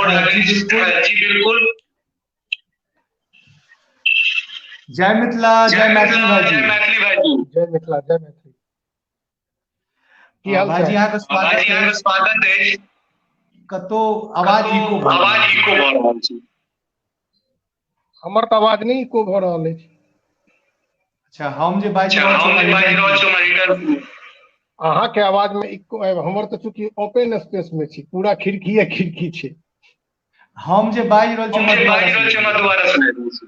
जी बिल्कुल। जी बिल्कुल। जय मिथिला, जय मैथिली भाईजी। जय मैथिली भाईजी। जय मिथिला, जय मैथिली। की हाल भाईजी चाल? अहाँके स्वागत भाईजी अहाँके अछि। स्वागत अछि। कतौ आवाज इको भऽ रहल आवाज छै। इको भऽ रहल छै। हमर तऽ आवाज नहि इको भऽ रहल अछि। अच्छा, हम जे बाजि अच्छा, रहल छी हम जे हमरा बाजि रिटर्न रहल छी हमरा रिटर्न। अहाँके आवाज मे इको आबि, हमर तऽ चूँकि ओपन स्पेस मे छी, पूरा खिड़कीए खिड़की छै। हम जे बाजि रहल छी हम हमरा जे दोबारा बाजि रहल छी सुनाइ हमरा दैये। दोबारा सुनाइ दै छै।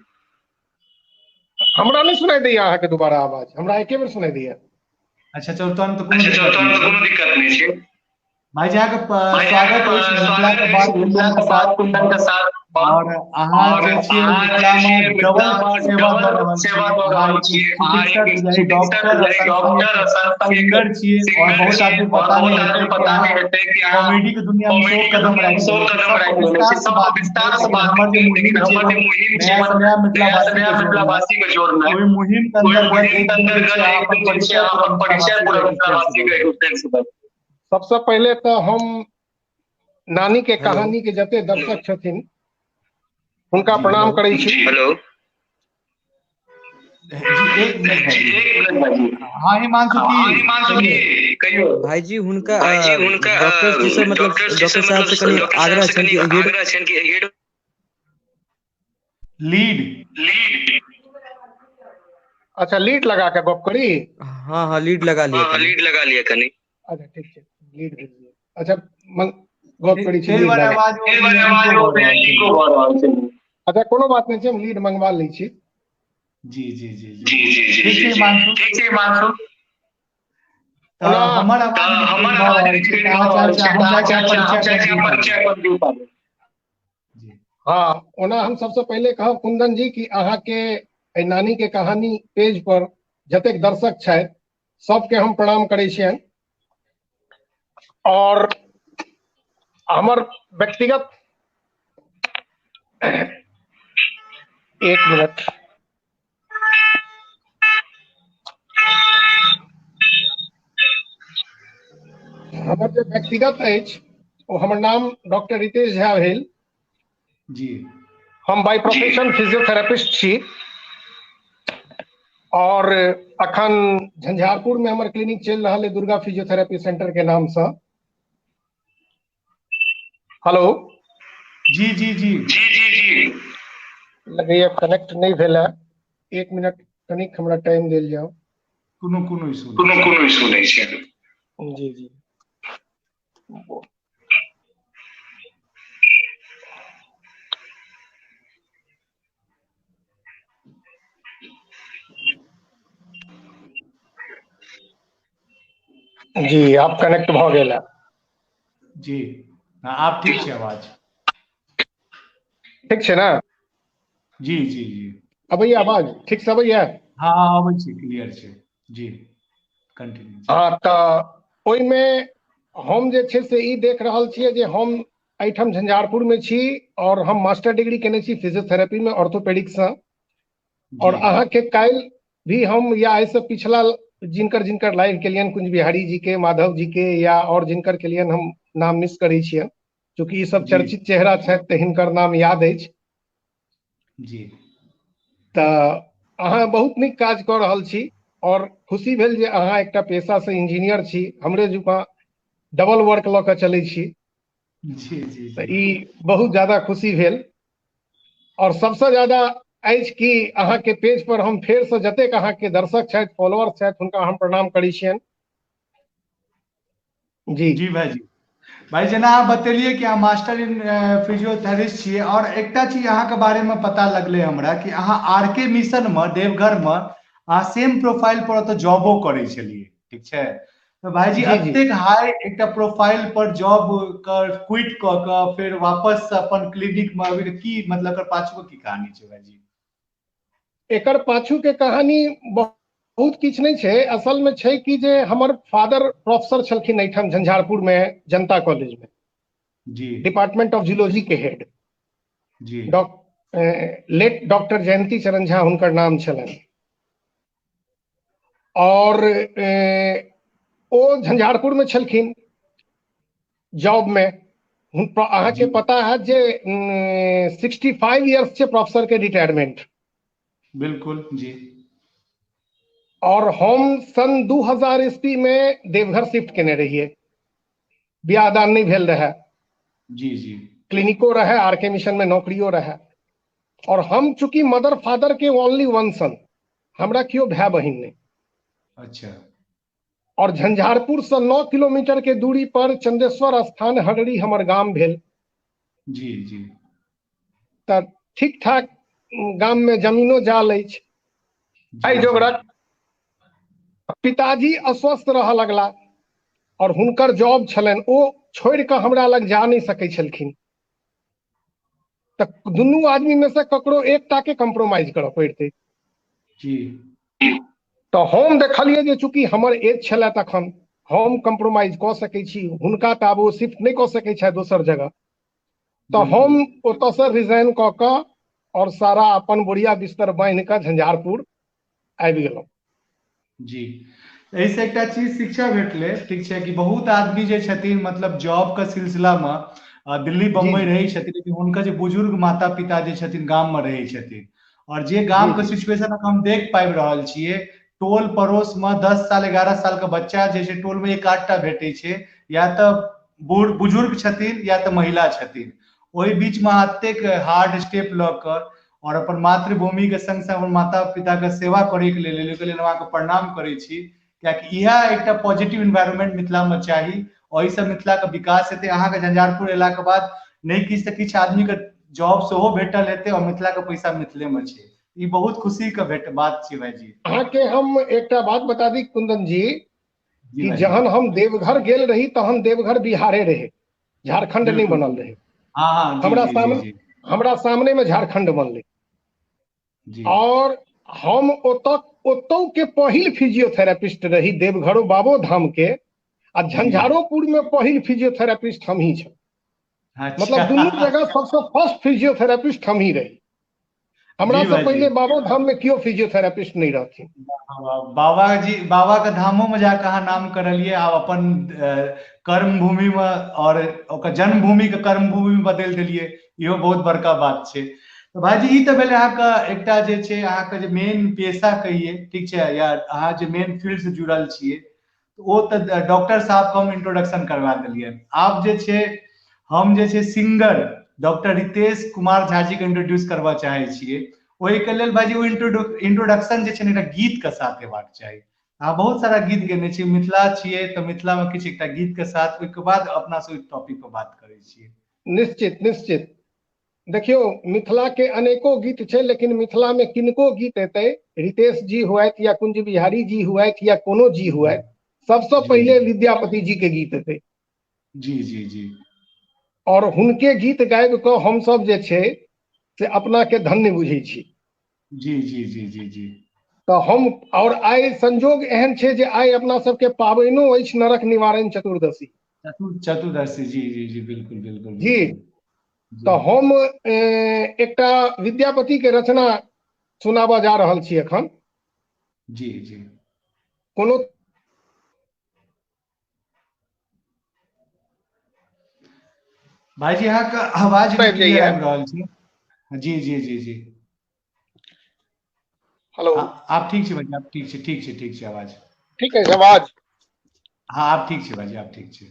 हमरा नहि सुनाइ दैया अहाँके दोबारा आवाज, हमरा एके बेर सुनाइ दैया। अच्छा चलू, तहन तऽ कोनो अच्छा चलू, दिक्कत तहन नहि तऽ छै। कोनो दिक्कत नहि छै। भाईजी अहाँके भाईजी स्वागत अहाँके अछि मिथिला स्वागत के बात अछि कुंदन मिथिला के के साथ बात कुंदन के साथ। और अहाँ और जे छियै अहाँ जे मिथिला मे छियै डबल मिथिला मे सेवा दऽ डबल रहल सेवा छी। दऽ अहाँ रहल एक छी। अहाँ चिकित्सक एक यानी चिकित्सक डॉक्टर यानी संग संग डॉक्टर एक आ संग संग एक सिंगर छियै और सिंगर बहुत छियै आदमी और पता बहुत नहि आदमी हेतै कि पता अहाँ नहि हेतै कि अहाँ कॉमेडी के दुनिया मे सेहो कॉमेडी के कदम दुनिया मे राखि सेहो लेने छी। कदम सब पर राखि लेने विस्तार छी। से सब पर बात हेतै, विस्तार से लेकिन बात हमर जे हेतै, मुहिम लेकिन छै हमर जे मुहिम नया छै से नया नया से मिथिलावासी नया के जोड़नाइ, मिथिलावासी के जोड़नाइ, ओहि मुहिम के ओहि अंतर्गत मुहिम एक के दिन जे छै अंतर्गत अहाँ एक अपन दिन जे छै परिचय अहाँ पूरा अपन परिचय मिथिलावासी पूरा के एक फेर से मिथिलावासी दऽ के दियौ। एक फेर से दऽ दियौ। सबसँ पहिले तऽ हम नानी के हेलो। कहानी के जते दर्शक छथिन हुनका जी प्रणाम हेलो। करै छी। हेलो। जी एक मिनट जी भाईजी। एक मिनट भाईजी। हाँ हिमांशु हाँ की हिमांशु कहियौ। की कहियौ। भाईजी हुनका भाईजी हुनका डॉक्टर जी से मतलब डॉक्टर जी से डॉक्टर साहब मतलब से कनि डॉक्टर आग्रह साहब से छनि कनि कि हेड आग्रह छनि कि हेड लीड। लीड। अच्छा, लीड लगा के गप करी? हाँ हाँ, लीड लगा लिअ हाँ हाँ, कनि। लीड लगा लिअ कनि। अच्छा ठीक छै, लीड भेज दियौ। अच्छा गप करै छी ताहि लीड दुआरे लगा। आवाज ताहि दुआरे इको आवाज भऽ रहल छै। इको भऽ रहल छै। अच्छा कोनो बात नहि छै, हम लीड मंगवा लै छी। जी जी जी जी। जी जी जी ठीक जी छै जी। हिमांशु। ठीक छै हिमांशु। तऽ ओना हमर आवाज तऽ रिपीट हमर भऽ आवाज रहल छै रिपीट तऽ भऽ अहाँ रहल चाहै छी छै हम तऽ अहाँ चाहै छी चाहै अहाँ छी हम परिचय चाहै अपन छी दियौ अहाँ पाबू। परिचय अपन दियौ पाबू। जी हाँ, ओना हम सबसँ पहिले कहब कुंदन जी कि अहाँके एहि नानी के कहानी पेज पर जतेक दर्शक छथि सबके हम प्रणाम करै छियनि। और हमर व्यक्तिगत एक मिनट, हमर जे व्यक्तिगत अछि ओ हमर नाम डॉक्टर रितेश झा भेल। जी हम बाय प्रोफेशन फिजियोथेरेपिस्ट छी और अखन झंझारपुर में हमर क्लिनिक चलि रहल है दुर्गा फिजियोथेरेपी सेंटर के नाम से। हेलो। जी जी जी। जी जी जी। लगैया कनेक्ट नहि भेल है, एक मिनट कनिक हमरा टाइम देल जाओ। कोनो कोनो इशू कोनो नहि छै। कोनो इशू नहि छै। जी जी। जी आप कनेक्ट भऽ गेल है। जी आब ठीक छै आवाज। ठीक छै ने? जी जी जी। अबैया आवाज ठीक से अबैया? हाँ अबै छै, क्लियर छै जी, कंटिन्यू। हाँ, तऽ ओहिमे हम जे छै से ई देख रहल छियै जे हम एहिठाम झंझारपुर मे छी और हम मास्टर डिग्री केने छी फिजियोथेरेपी मे ऑर्थोपेडिक सँ। और जी अहाँके काल्हि भी हम या एहिसँ पिछला जिनकर जिनकर लाइव केलियनि कुंज बिहारी जी के, माधव जी के या और जिनकर केलियनि, हम नाम मिस करै छियनि चूँकि ई सब जी चर्चित चेहरा छथि तऽ हिनकर नाम याद अछि। जी तऽ अहाँ बहुत नीक काज कऽ रहल छी और खुशी भेल जे अहाँ एकटा पेशा से इंजीनियर छी, हमरे जुका डबल वर्क लऽ कऽ चलै छी। जी जी तऽ जी ई बहुत ज्यादा खुशी भेल। और सबसँ ज्यादा अछि कि अहाँके पेज पर हम फेरसँ जतेक अहाँके दर्शक छथि, फॉलोअर छथि, हुनका हम प्रणाम करै छियनि। जी जी भाईजी। भाई जेना अहाँ बतेलियै कि अहाँ मास्टर इन फिजियोथेरेपिस्ट छियै और एकटा चीज अहाँके बारे मे पता लगलै हमरा कि अहाँ आर के मिशन मे देवघर मे अहाँ सेम प्रोफाइल पर ओतऽ जॉबो करै छलियै, ठीक छै? तऽ भाईजी जी जी। एतेक हाई एकटा प्रोफाइल पर जॉब कर क्विट कऽ कऽ फेर वापस अपन क्लिनिक मे आबि की मतलब एकर पाछू के की कहानी छै भाईजी? एकर पाछू के कहानी बहुत किछु नहि छै। असल मे छै कि जे हमर फादर प्रोफेसर छलखिन एहिठाम झंझारपुर मे जनता कॉलेज मे, जी डिपार्टमेंट ऑफ जूलॉजी के हेड, जी लेट डॉक्टर जयंती चरण झा हुनकर नाम छलनि। और ओ झंझारपुर मे छलखिन जॉब मे। अहाँके पता है जे 65 इयर्स छै प्रोफेसर के रिटायरमेंट। बिल्कुल जी। और हम सन 2000 ईस्वी में देवघर शिफ्ट केने रहिए, बियाह दान नहीं भेल रहे। जी जी। क्लिनिको रहे, आर के मिशन में नौकरियो रहे, और हम चूंकि मदर फादर के ओनली वन सन, हमरा केओ भाई बहिन नहीं। अच्छा। और झंझारपुर से 9 किलोमीटर के दूरी पर चंदेश्वर स्थान हरड़ी हमर गाम भेल। जी जी। त ठीक ठाक गाम में जमीनो जाल अछि। एहि जोगरक पिताजी अस्वस्थ रह लगला और हुनकर जॉब छलनि, ओ छोड़ि कऽ हमरा लग जा नहि सकै छलखिन, तऽ दुनू आदमी में से ककरो एकटा के कम्प्रोमाइज करऽ पड़तै। जी। तऽ हम देखलियै जे चूँकि हमर एज छलै तखन हम कम्प्रोमाइज कऽ सकै छी, हुनका तऽ आब ओ शिफ्ट नहि कऽ सकै छथि दोसर जगह, तऽ हम ओतऽसँ रिजाइन कऽ कऽ और सारा अपन बोरिया बिस्तर बान्हि कऽ झंझारपुर आबि गेलहुँ। जी। एहिसँ एकटा चीज शिक्षा भेटलै, ठीक छै, कि बहुत आदमी जे छथिन मतलब जॉब के सिलसिला मे दिल्ली बम्बई रहै छथिन, लेकिन हुनकर जे बुजुर्ग माता पिता जे छथिन गाम मे रहै छथिन, और जे गाम के सिचुएशन हम देख पाबि रहल छियै, टोल पड़ोस में 10 साल 11 साल के बच्चा जे छै टोल में एक आधटा भेटै छै, या तऽ बूढ़ बुजुर्ग छथिन या तऽ महिला छथिन। ओहि बीच में एतेक हार्ड स्टेप लऽ कऽ और अपन मातृभूमि के संग संग अपन माता पिता के सेवा करे के लेल, ओहिके लेल अहाँके प्रणाम करै छी, कियाकि इएह एकटा पॉजिटिव इन्वायरमेंट मिथिला में चाही, ओहिसँ मिथिला के विकास हेतै। अहाँके झंझारपुर एला के बाद नहि किछु तऽ किछु आदमी के जॉब सेहो भेटल हेतै और मिथिला के पैसा मिथिले में छै। ई बहुत खुशी के भेट बात छै भाईजी। अहाँके हम एकटा बात बता दी कुंदन जी, कि जहन हम देवघर गेल रही तहन देवघर बिहारे रहे, झारखंड नहीं बनल रहे। हाँ, हमरा सामने में झारखंड बनलै और हम ओतौ के पहिल फिजियोथेरेपिस्ट रही, देवघरो बाबो धाम के, आ झंझारोपुर में पहिल फिजियोथेरेपिस्ट हम ही छल। मतलब दुनू जगह सबसे फर्स्ट फिजियोथेरेपिस्ट हम ही रही। हमरा से पहले बाबो धाम में क्यों फिजियोथेरेपिस्ट नहीं रहथिन। बाबा जी, बाबा के धामो में जाके अहाँ नाम करलिए, आब अपन कर्म भूमि में और ओकर जन्मभूमि के कर्म भूमि में बदलि देलिए, इहो बहुत बड़का बात छै। तऽ भाईजी ई तऽ भेलै अहाँके एकटा जे छै अहाँके जे मेन पेशा कहिए, ठीक छै, या अहाँ जे मेन फील्ड से जुड़ल छियै, ओ तऽ डॉक्टर साहब के हम इंट्रोडक्शन करवा देलियै। आब जे छै हम जे छै सिंगर डॉक्टर रितेश कुमार झा जी के इंट्रोड्यूस करबा चाहे छियै। ओहिके लेल भाईजी ओ इंट्रोडक्शन जे छै ने एकटा गीत के साथ हेबाक चाही। अहाँ बहुत सारा गीत गेने छियै, मिथिला छियै तऽ मिथिला में किछु एकटा गीत के साथ, ओहिके बाद अपना सब टॉपिक पर बात करै छियै। निश्चित निश्चित। देखियौ मिथिला के अनेको गीत छै, लेकिन मिथिला में किनको गीत एतै, रितेश जी हुआथि या कुंज बिहारी जी हुआथि या कोनो जी हुआथि, सबसे पहिले विद्यापति जी के गीत एतै। जी जी जी। और हुनके गीत गाबि कऽ हमसब जे छै से अपना के धन्य बुझै छी। जी जी जी जी जी। तऽ हम और आइ संजोग एहन छै जे आइ अपना सबके पाबनिो अछि नरक निवारण चतुर्दशी। चतुर्दशी, जी जी जी, बिल्कुल बिल्कुल जी। तऽ हम एकटा विद्यापति के रचना सुनाबऽ जा रहल छी एखन। जी जी। कोनो भाईजी अहाँके आवाज नहि आबि रहल छै। जी जी जी जी। हेलो, आप ठीक छै भाईजी, आप ठीक छै, ठीक छै, ठीक छै आवाज। ठीक है आवाज? हाँ आप ठीक छै भाईजी, आप ठीक छै।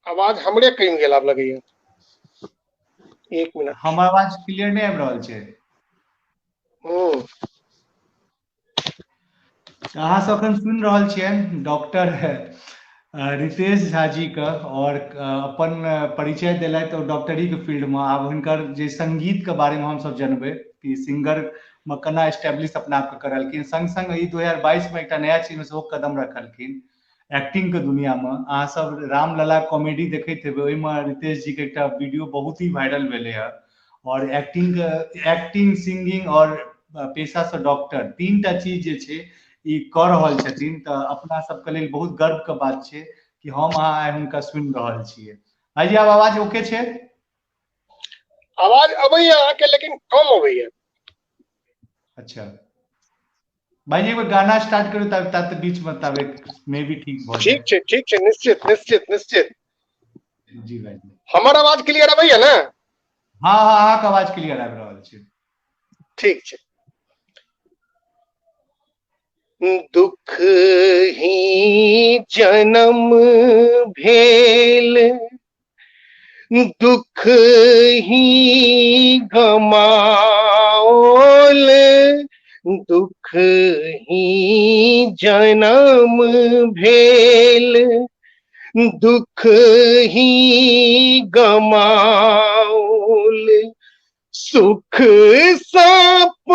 आवाज हमरे कमि गेल आब लगैया। एक मिनट। हमर आवाज क्लियर नहि आबि रहल छै। अहाँ सब अखन सुनि रहल छियनि डॉक्टर रितेश झा जी के, और अपन परिचय देलथि और डॉक्टरी के फील्ड में। आब हुनकर जे संगीत के बारे में हम सब जनबै कि सिंगर में केना एस्टेब्लिश अपना आपके करलखिन, संग संग ई 2022 में एकटा नया चीज में सेहो कदम रखलखिन एक्टिंग के दुनिया में। अहाँ सब रामलला कॉमेडी देखैत हेबै, ओहिमे रितेश जी के एकटा वीडियो बहुत ही वायरल भेलै हँ। और एक्टिंग, सिंगिंग और पेशा से डॉक्टर, तीनटा चीज जे छै ई कऽ रहल छथिन। तऽ अपना सबके लेल बहुत गर्व के बात छै कि हम अहाँ आइ हुनका सुनि रहल छियै। भाईजी आब आवाज ओके छै? आवाज अबैया अहाँके, लेकिन कम अबैया। अच्छा। भाईजी एक बेर गाना स्टार्ट करू तब तब बीच में तब मे भी ठीक भऽ ठीक छै, ठीक छै, निश्चित निश्चित निश्चित। जी भाईजी। हमर आवाज क्लियर अबैया ने? हाँ हाँ, अहाँके आवाज क्लियर आबि रहल छै। ठीक छै। दुख ही जन्म भेल, दुख ही गमाओल, दुख ही जन्म भेल, दुख ही गमाओल, सुख सपनहु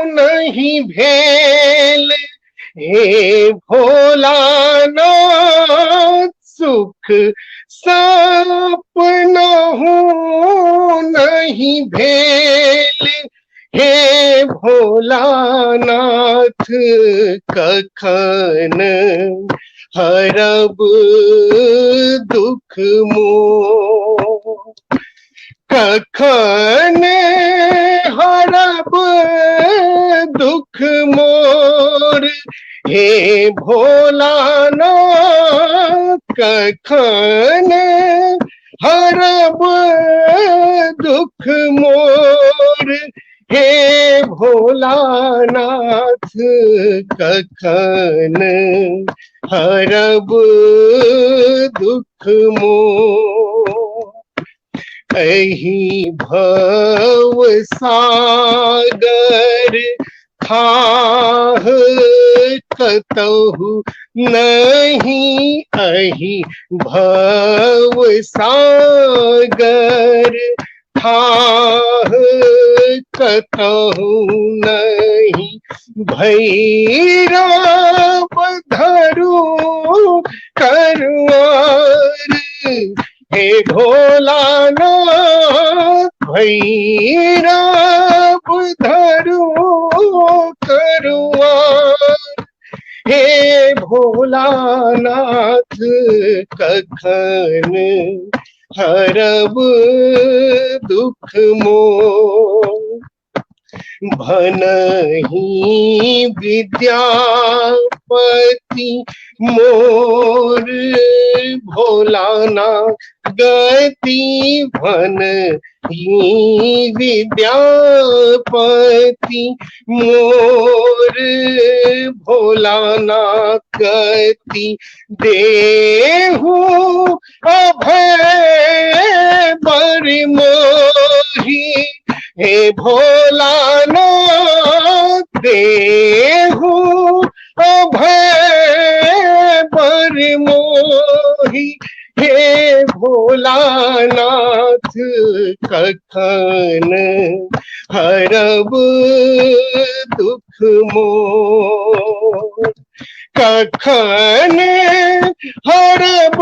नहीं भेल, हे भोलानाथ, सुख सपनहु नहीं भेल, हे भोलानाथ, कखन हरब दुख मोह, कखन हरब दुख मोर, हे भोलानाथ, कखन हरब दुख मोर, हे भोलानाथ, कखन हरब दुख मोर। एहि भव सागर थाह कतहु नहीं, एहि भव सागर थाह कतहु नहीं, भैरव धरु करुआर, हे भोलानाथ, भैरव धरु करुआर, हे भोलानाथ, कखन हरब दुख मोह। भनहि विद्यापति मोर भोलानाथ गति, भनहि विद्यापति मोर भोलानाथ गति, देहु अभय बर मोहि, हे भोलानाथ, देहु अभय बर मोहि, हे भोलानाथ, कखन हरब दुख मोर, कखन हरब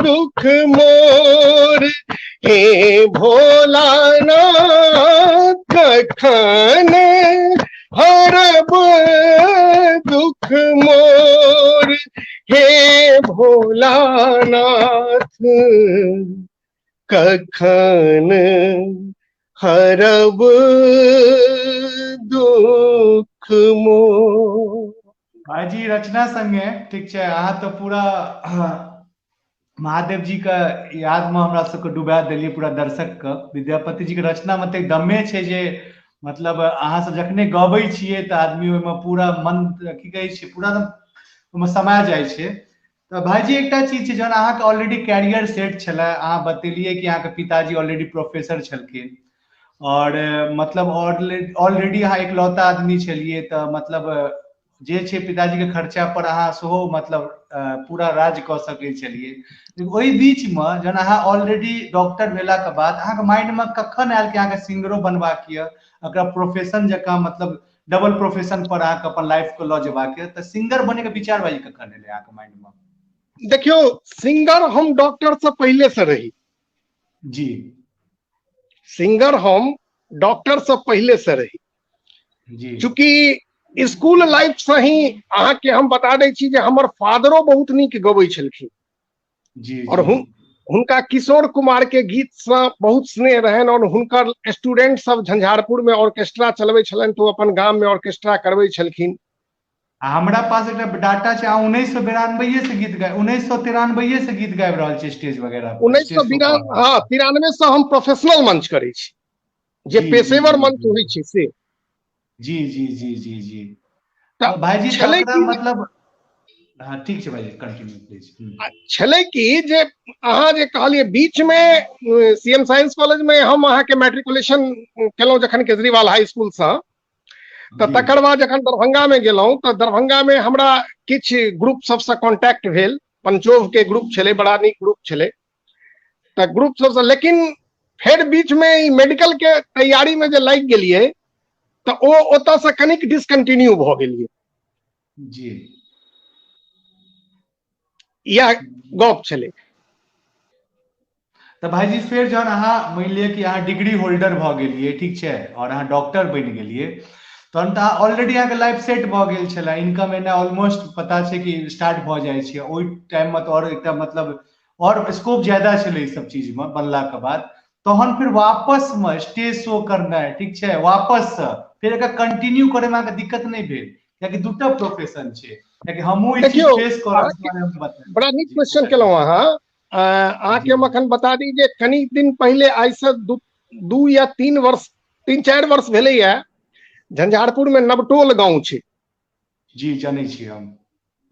दुख मोर, हे भोलानाथ, कखन हरब दुख मोर, हे भोलानाथ, कखन हरब दुख मोर। भाईजी रचना संगे ठीक छै, अहाँ तऽ पूरा महादेव जी के याद में हमरा सबके डुबा देलियै पूरा दर्शक के। विद्यापति जी के रचना में तऽ दमे छै जे मतलब अहाँ सब जखने गबै छियै तऽ आदमी ओहिमे पूरा मन की कहै छै पूरा एकदम ओहिमे समा जाइ छै। तऽ भाईजी एकटा चीज छै, जहन अहाँके ऑलरेडी कैरियर सेट छलै, अहाँ बतेलियै कि अहाँके पिताजी ऑलरेडी प्रोफेसर छलखिन और मतलब ऑलरेडी अहाँ एकलौता आदमी छलियै, तऽ मतलब जे छै पिताजी के खर्चा पर अहाँ सेहो मतलब पूरा राज कऽ सकै छलियै। ओहि बीच मे जहन अहाँ ऑलरेडी डॉक्टर भेला के बाद अहाँके माइंड में कखन आयल कि अहाँके सिंगरो बनबाक यऽ, एकरा प्रोफेशन जकाँ मतलब डबल प्रोफेशन पर अहाँके अपन लाइफ के लऽ जेबाक यऽ, तऽ सिंगर बने के विचार भाई कखन एलै अहाँके माइंड में? देखियौ, सिंगर हम डॉक्टर से पहले से रही। जी। सिंगर हम डॉक्टर से पहले से रही। जी। चूँकि स्कूल लाइफ से ही अहाँके हम बता दै छी जे हमर फादरो बहुत नीक गबै छलखिन। जी, और जी। हुनका किशोर कुमार के गीत से बहुत स्नेह रहनि और हुनकर स्टूडेंट सब झंझारपुर में ऑर्केस्ट्रा चलबै छलनि, तऽ ओ अपन गाम में ऑर्केस्ट्रा करबै छलखिन। आ हमरा पास एकटा डाटा छै, अहाँ 1992 से गीत गाबि, 1993 से गीत गाबि रहल छी स्टेज वगैरह पर, उन्नैस सए स्टेज शो कऽ रहल छी। हँ, 93 से हम प्रोफेशनल मंच करै छी, जे जी जी पेशेवर जी मंच जी होइ छै से। जी जी जी जी जी। तऽ तऽ भाईजी तऽ छलै ओकरा कि मतलब, हँ ठीक छै भाईजी, कंटिन्यू प्लीज। छलै कि जे अहाँ जे कहलियै बीचमे सी एम साइंस कॉलेज मे हम अहाँके मैट्रिकुलेशन केलहुँ जखन केजरीवाल हाई स्कूलसँ, तऽ तकर बाद जखन दरभंगा मे गेलहुँ तऽ दरभंगा मे हमरा किछु ग्रुप सबसँ कॉन्टैक्ट भेल। पंचोभ के ग्रुप छलै, बड़ा नीक ग्रुप छलै, तऽ ग्रुप सबसँ। लेकिन फेर बीच मे ई मेडिकल के तैयारी मे जे लागि गेलियै तऽ ओ ओतऽसँ कनिक डिसकंटिन्यू भऽ गेलियै। इएह गप छलै। तऽ भाईजी फेर जहन अहाँ मानि लिअ कि अहाँ डिग्री होल्डर भऽ गेलियै, ठीक छै, आओर अहाँ डॉक्टर बनि गेलियै, तहन तऽ अहाँ ऑलरेडी अहाँके लाइफ सेट भऽ गेल छलै, इनकम एना ऑलमोस्ट पता छै कि स्टार्ट भऽ जाइ छै ओहि टाइममे, तऽ आओर एकटा मतलब आओर स्कोप ज्यादा छलै ई सब चीजमे बनलाके बाद। तहन फेर वापस मे स्टेज शो करनाइ, ठीक छै, वापस से फेर एकरा कंटिन्यू करैमे अहाँके दिक्कत नहि भेल? कियाकि दूटा प्रोफेशन छै, कियाकि हमहूँ ई चीज देखियौ, फेस कऽ रहल छी। बताउ। बड़ा नीक क्वेश्चन केलहुँ अहाँ। अहाँके हम अखन बता दी जे कनी दिन पहिले, आइसँ 2 या 3 वर्ष, 3-4 वर्ष भेलैया, झंझारपुर मे नवटोल गाँव छै। जी, जनै छी हम।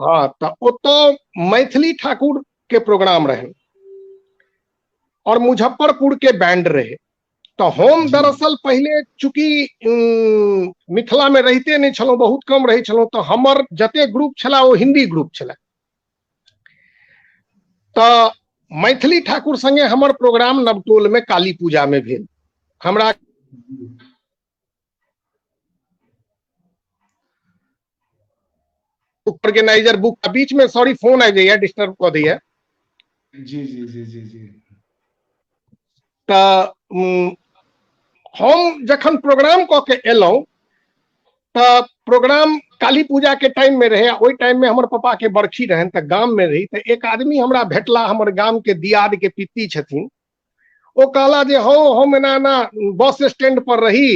हँ, तऽ ओतऽ मैथिली ठाकुर के प्रोग्राम रहै और मुजफ्फरपुर के बैंड रहे। तऽ हम दरअसल पहिले चूँकि मिथिला मे रहिते नहि छलहुँ, बहुत कम रहै छलहुँ, तऽ हमर जते ग्रुप छलए ओ हिन्दी ग्रुप छलए। तऽ मैथिली ठाकुर संगे हमर प्रोग्राम नवटोल मे काली पूजा मे भेल। हमरा ऑर्गेनाइजर बुक बीच में, सॉरी, फोन आबि जाइए, डिस्टर्ब कऽ दैया। जी जी जी जी जी तऽ हम जखन प्रोग्राम कऽ के एलहुँ तऽ प्रोग्राम काली पूजा के टाइम में रहे, ओहि टाइम में हमर पापा के बरखी रहनि, तऽ गाम में रही। तऽ एक आदमी हमरा भेटला, हमर गाम के दियाद के पित्ती छथिन। ओ कहला जे हौ, हम एना एना बस स्टैंड पर रही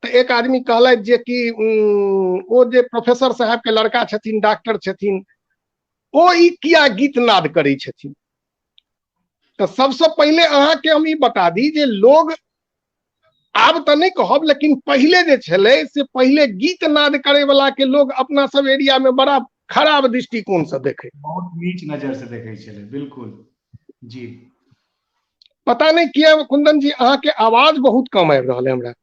तऽ एक आदमी कहलथि जे कि ओ जे प्रोफेसर साहब के लड़का छथिन, डॉक्टर छथिन, ओ ई किया गीत नाद करै छथिन? तऽ सबसँ पहिले अहाँके हम ई बता दी जे लोग आब तऽ नहि कहब, लेकिन पहिले जे छलै से पहिले गीत नाद करे वाला के लोग अपना सब एरिया में बड़ा खराब दृष्टिकोण से देखे, बहुत नीच नजर से देखे छलै। बिल्कुल जी। पता नहि किया कुंदन जी, अहाँके आवाज बहुत कम आबि रहल है हमरा।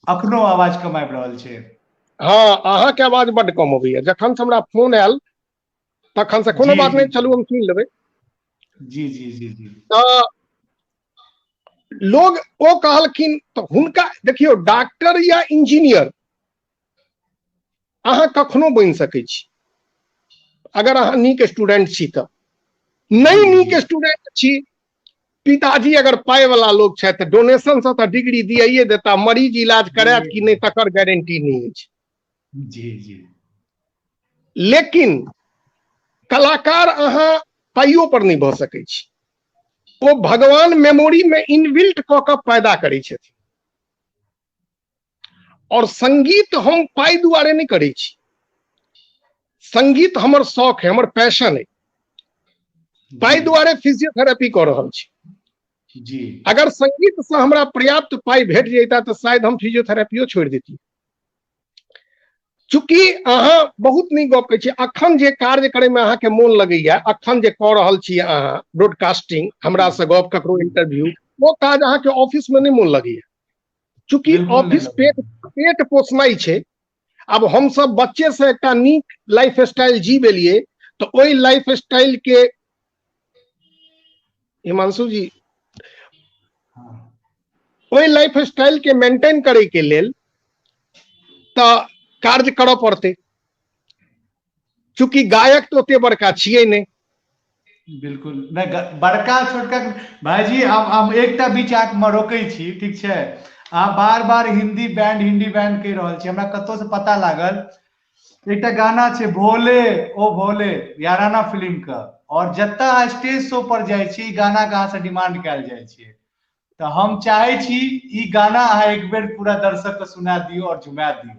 अखनो आवाज कम आबि रहल छै? हँ, अहाँके आवाज बड्ड कम अबैया जखन से हमरा फोन आयल तखन से। कोनो बात नहि, चलू हम सुनि लेबै। जी जी जी जी तऽ लोग ओ कहलखिन, तऽ हुनका देखियौ, डॉक्टर या इंजीनियर अहाँ कखनो बनि सकै छी अगर अहाँ नीक स्टूडेंट छी। तऽ नहि नीक स्टूडेंट छी, पिताजी अगर पाइ वाला लोग छथि तऽ डोनेशन से तऽ डिग्री दियाइए देता, मरीज इलाज करायत कि नहि तकर गारंटी नहि अछि। जी जी लेकिन कलाकार अहाँ पाइयो पर नहि भऽ सकै छी। ओ भगवान मेमोरी में इनबिल्ट कऽ कऽ पैदा करै छथिन। और संगीत हम पाइ दुआरे नहि करै छी, संगीत हमर शौक है, हमर पैशन है। पाइ दुआरे फिजियोथेरेपी कऽ रहल छी। अगर संगीत से हमरा पर्याप्त पाइ भेट जैता तऽ शायद हम फिजियोथेरेपियो छोड़ि देती। चूँकि अहाँ बहुत नीक गप कहै छी, अखन जे कार्य करे में अहाँके मोन लगैया, अखन जे कऽ रहल छी अहाँ ब्रॉडकास्टिंग, हमरा से गप, ककरो इंटरव्यू, ओ काज अहाँके ऑफिस में नहि मोन लगैया। चूँकि ऑफिस पेट पेट पोसनाइ छै। आब हमसब बच्चे से एकटा नीक लाइफ स्टाइल जीब एलियै, तऽ ओहि लाइफ स्टाइल के, हिमांशु जी, ओहि लाइफ स्टाइल के मेंटेन करे के लेल तऽ कार्य करऽ पड़तै। चूँकि गायक तऽ ओते बड़का छियै नहि। बिल्कुल नहि, बड़का छोटका। भाईजी, हम एकटा बीच आके रोकै छी, ठीक छै? अहाँ बार बार हिंदी बैंड, हिंदी बैंड कहि रहल छी। हमरा कतहु से पता लागल एकटा गाना छै भोले ओ भोले, याराना फिल्म के, और जतऽ अहाँ स्टेज शो पर जाइ छी ई गाना के अहाँ से डिमांड कयल जाइ छै। तऽ हम चाहै छी ई गाना अहाँ एक बेर पूरा दर्शक के सुना दियौ और झुमा दियौ।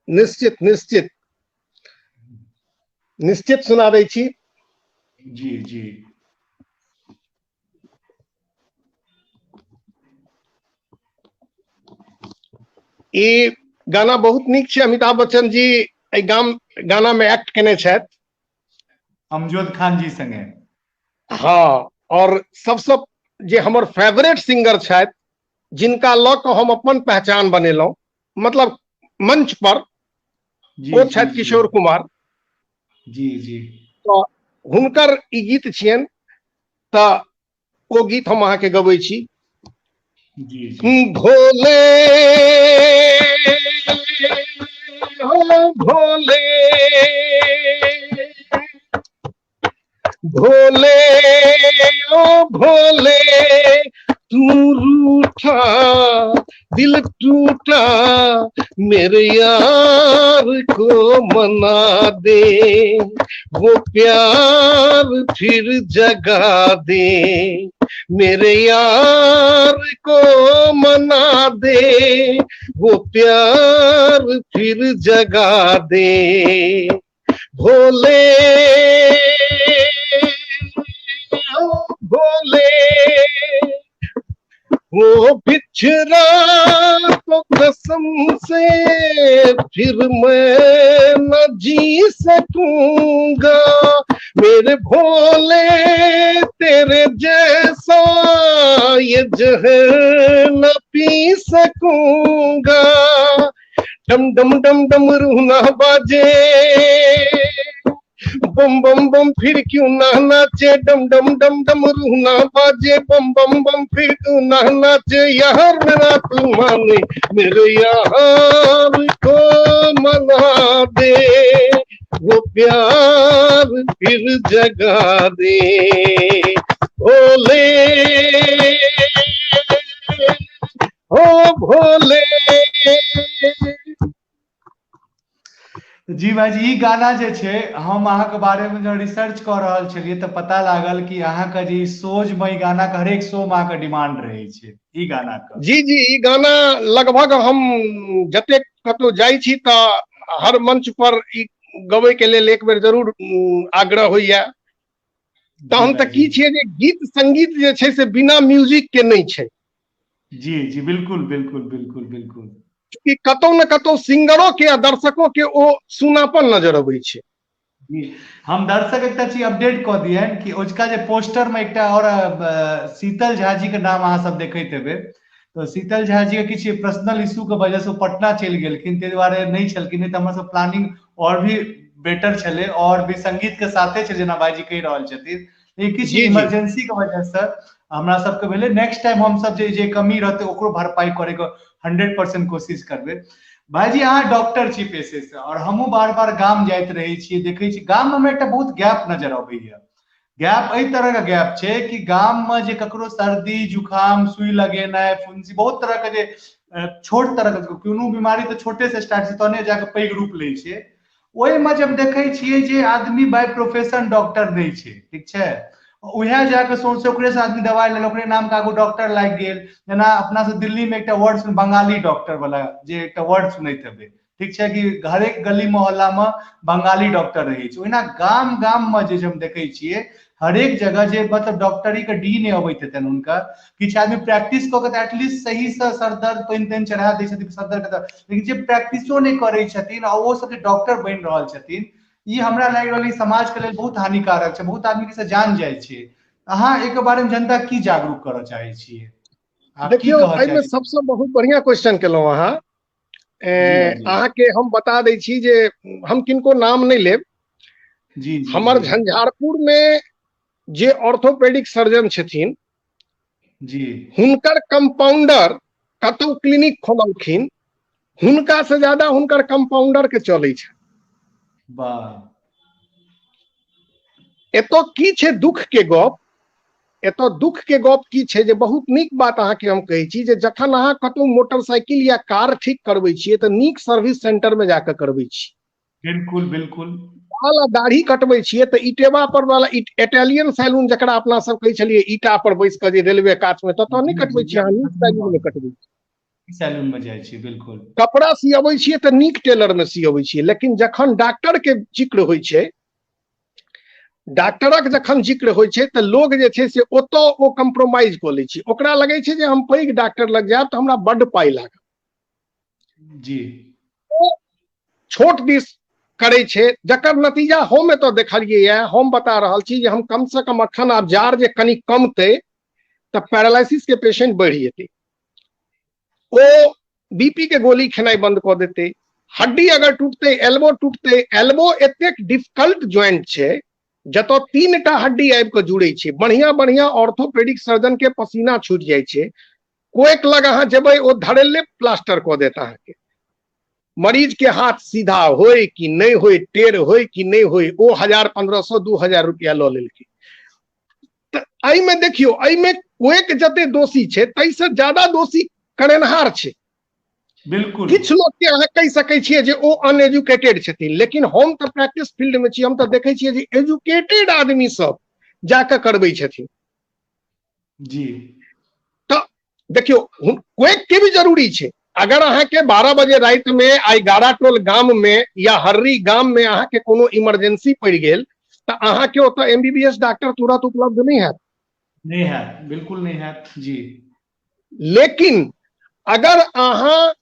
निश्चित निश्चित निश्चित सुना दै छी। जी जी। ई गाना बहुत नीक छै। अमिताभ बच्चन जी एहि गाना में एक्ट केने छथि अमजद खान जी संगे। हाँ, और सबसे जे हमर फेवरेट सिंगर छथि, जिनका लऽ कऽ हम अपन पहचान बनेलहुँ, मतलब मंच पर, ओ छथि किशोर कुमार जी। जी। तऽ हुनकर ई गीत छियनि, तऽ ओ गीत हम अहाँके गबै छी। जी जी। भोले हो भोले, भोले ओ भोले, तू रूठा दिल टूटा मेरे यार को मना दे, वो प्यार फिर जगा दे, मेरे यार को मना दे, वो प्यार फिर जगा दे। भोले ओ भोले, वो बिछड़ा तो कसम से फिर मैं न जी सकूंगा, मेरे भोले तेरे जैसा ये जहर न पी सकूंगा। डम डम डम डम रूना बाजे, बम बम बम फिर क्यों ना नाचे, डम डम डम डम रूना बाजे, बम बम बम फिर क्यों ना नाचे, यार मेरा तू माने मेरे यार को मना दे, वो प्यार फिर जगा दे। भोले हो भोले। जी भाईजी, ई गाना जे छै हम अहाँके बारे में जब रिसर्च कऽ रहल छलियै तऽ पता लागल कि अहाँके जे शोज में ई गाना के हरेक शो में अहाँके डिमांड रहै छै ई गाना के। जी जी, ई गाना लगभग हम जतेक कतौ जाइ छी तऽ हर मंच पर ई गबै के लेल एक बेर जरूर आग्रह होइया। तहन तऽ की छियै जे गीत संगीत जे छै से बिना म्यूजिक के नहि छै। जी जी, बिल्कुल बिल्कुल बिल्कुल बिल्कुल। कि कतौ ने कतौ सिंगरो के आ दर्शको के ओ सुनापन नजर अबै छै। जी, हम दर्शक एकटा चीज अपडेट कऽ दियनि कि ओजका जे पोस्टर में एकटा और शीतल झा जी के नाम अहाँ सब देखैत हेबै, तऽ शीतल झा जी के किछु पर्सनल इशू के वजह से पटना चलि गेलखिन, ताहि दुआरे नहि छलखिन, नहि तऽ हमर सब प्लानिंग और भी बेटर छलै और भी संगीत के साथे छै जेना भाईजी कहि रहल छथिन, लेकिन किछु इमरजेंसी के वजह से हमरा सबके भेलै। नेक्स्ट टाइम हम सब जे कमी रहतै ओकरो भरपाई करे के 100% कोशिश करबै। भाईजी अहाँ डॉक्टर छी पेशे से, और हमहूँ बार बार गाम जाइत रहै छियै, देखै छी गाम में एकटा बहुत गैप नजर अबैया। गैप एहि तरह के गैप छै कि गाम में जे ककरो सर्दी जुकाम सुई लगेनाइ फुंसी बहुत तरह के जे छोट तरह के कोनो बीमारी तऽ छोटे से स्टार्ट छै तहने जाके पैघ रूप लै छै, ओहिमे जब देखै छियै जे आदमी बाय प्रोफेशन डॉक्टर नहि छै, ठीक छै, उएह जाके सोचै ओकरे से आदमी दवाइ लेलक, ओकरे नाम के आगू डॉक्टर लागि गेल। जेना अपना सब दिल्ली में एकटा वर्ड सुन बंगाली डॉक्टर वाला जे एकटा वर्ड सुनैत हेबै, ठीक छै, कि हरेक गली मोहल्ला में बंगाली डॉक्टर रहै छै। ओहिना गाम गाम में जे हम देखै छियै हरेक जगह जे मतलब डॉक्टरी के डी नहि अबैत हेतनि हुनका, किछु आदमी प्रैक्टिस कऽ के तऽ एटलीस्ट सही से सर दर्द पानि तानि चढ़ा दै छथिन सर दर्द के, लेकिन जे प्रैक्टिसो नहि करै छथिन आ ओ सब जे डॉक्टर बनि रहल छथिन, ई हमरा लागि रहल समाज के लेल बहुत हानिकारक छै, बहुत आदमी के जान जाइ छै। अहाँ एहिके बारे में जनता की जागरूक करऽ चाहै छियै? देखियौ, एहिमे सबसँ बहुत बढ़िया क्वेश्चन केलहुँ अहाँ। अहाँके हम बता दै छी जे हम किनको नाम नहि लेब। जी, हमर झंझारपुर में जे ऑर्थोपेडिक सर्जन छथिन जी, हुनकर कंपाउंडर कतौ क्लिनिक खोललखिन, हुनका से ज्यादा हुनकर कंपाउंडर के चलै छै। वाह। एतऽ की छै दुख के गप एतऽ दुख के गप की छै जे बहुत नीक बात अहाँके हम कहै छी जे जखन अहाँ कतौ मोटरसाइकिल या कार ठीक करबै छियै तऽ नीक सर्विस सेंटर में जाकऽ करबै छी। बिल्कुल बिल्कुल। बाल आ दाढ़ी कटबै छियै तऽ इटेवा पर वाला इटालियन सैलून जकरा अपना सब कहै छलियै, ईटा पर बैस कऽ जे रेलवे कात में, ततऽ नहि कटबै छियै अहाँ, नीक सैलून में कटबै छी। सैलून में जाइ छी, बिल्कुल। कपड़ा सियबै छियै तऽ नीक टेलर में सियबै छियै। लेकिन जखन डॉक्टर के जिक्र होइ छै, डॉक्टरक जखन जिक्र होइ छै, तऽ लोग जे छै से ओतऽ ओ कम्प्रोमाइज कऽ लै छै। ओकरा लगै छै जे हम पैघ डॉक्टर लग जायब तऽ हमरा बड्ड पाइ लागत। ओ छोट दिस करै छै, जकर नतीजा हम एतऽ देखलियै ये। हम बता रहल छी जे हम कम से कम अखन आब जार जे कनि कमतै तऽ पैरालिसिस के पेशेंट बढ़ि जेतै, ओ बीपी के गोली खेनाइ बंद कऽ देतै, हड्डी अगर टूटतै, एल्बो टूटतै। एल्बो एतेक डिफिकल्ट ज्वाइंट छै जतऽ 3टा हड्डी आबि कऽ जुड़ै छै। बढ़िया बढ़िया ऑर्थोपेडिक सर्जन के पसीना छूटि जाइ छै। कोएक लग अहाँ जेबै, ओ धड़ल्ले प्लास्टर कऽ देत अहाँके। मरीज के हाथ सीधा होय कि नहि होय, टेढ़ होय कि नहि होय, ओ 1000, 1500, 2000 रुपया लऽ लेलकै। तऽ एहिमे देखियौ, एहिमे कोएक जते दोषी छै ताहिसँ ज्यादा दोषी करेनहार छै। किछु लोक के अहाँ कहि सकै छियै जे ओ अनएजुकेटेड छथिन, लेकिन हम तऽ प्रैक्टिस फील्ड में छी, हम तऽ देखै छियै जे एजुकेटेड आदमी सब जाकऽ करबै छथिन। तऽ देखियौ, क्वेक के भी जरूरी छै। अगर अहाँके 12 बजे राति में आइ गारा टोल गाम में या हर्री गाम में अहाँके कोनो इमरजेंसी पड़ि गेल, तऽ अहाँके ओतऽ एमबीबीएस डॉक्टर तुरंत उपलब्ध नहि हैत। नहि हैत, बिल्कुल नहि हैत जी। लेकिन अगर अहाँ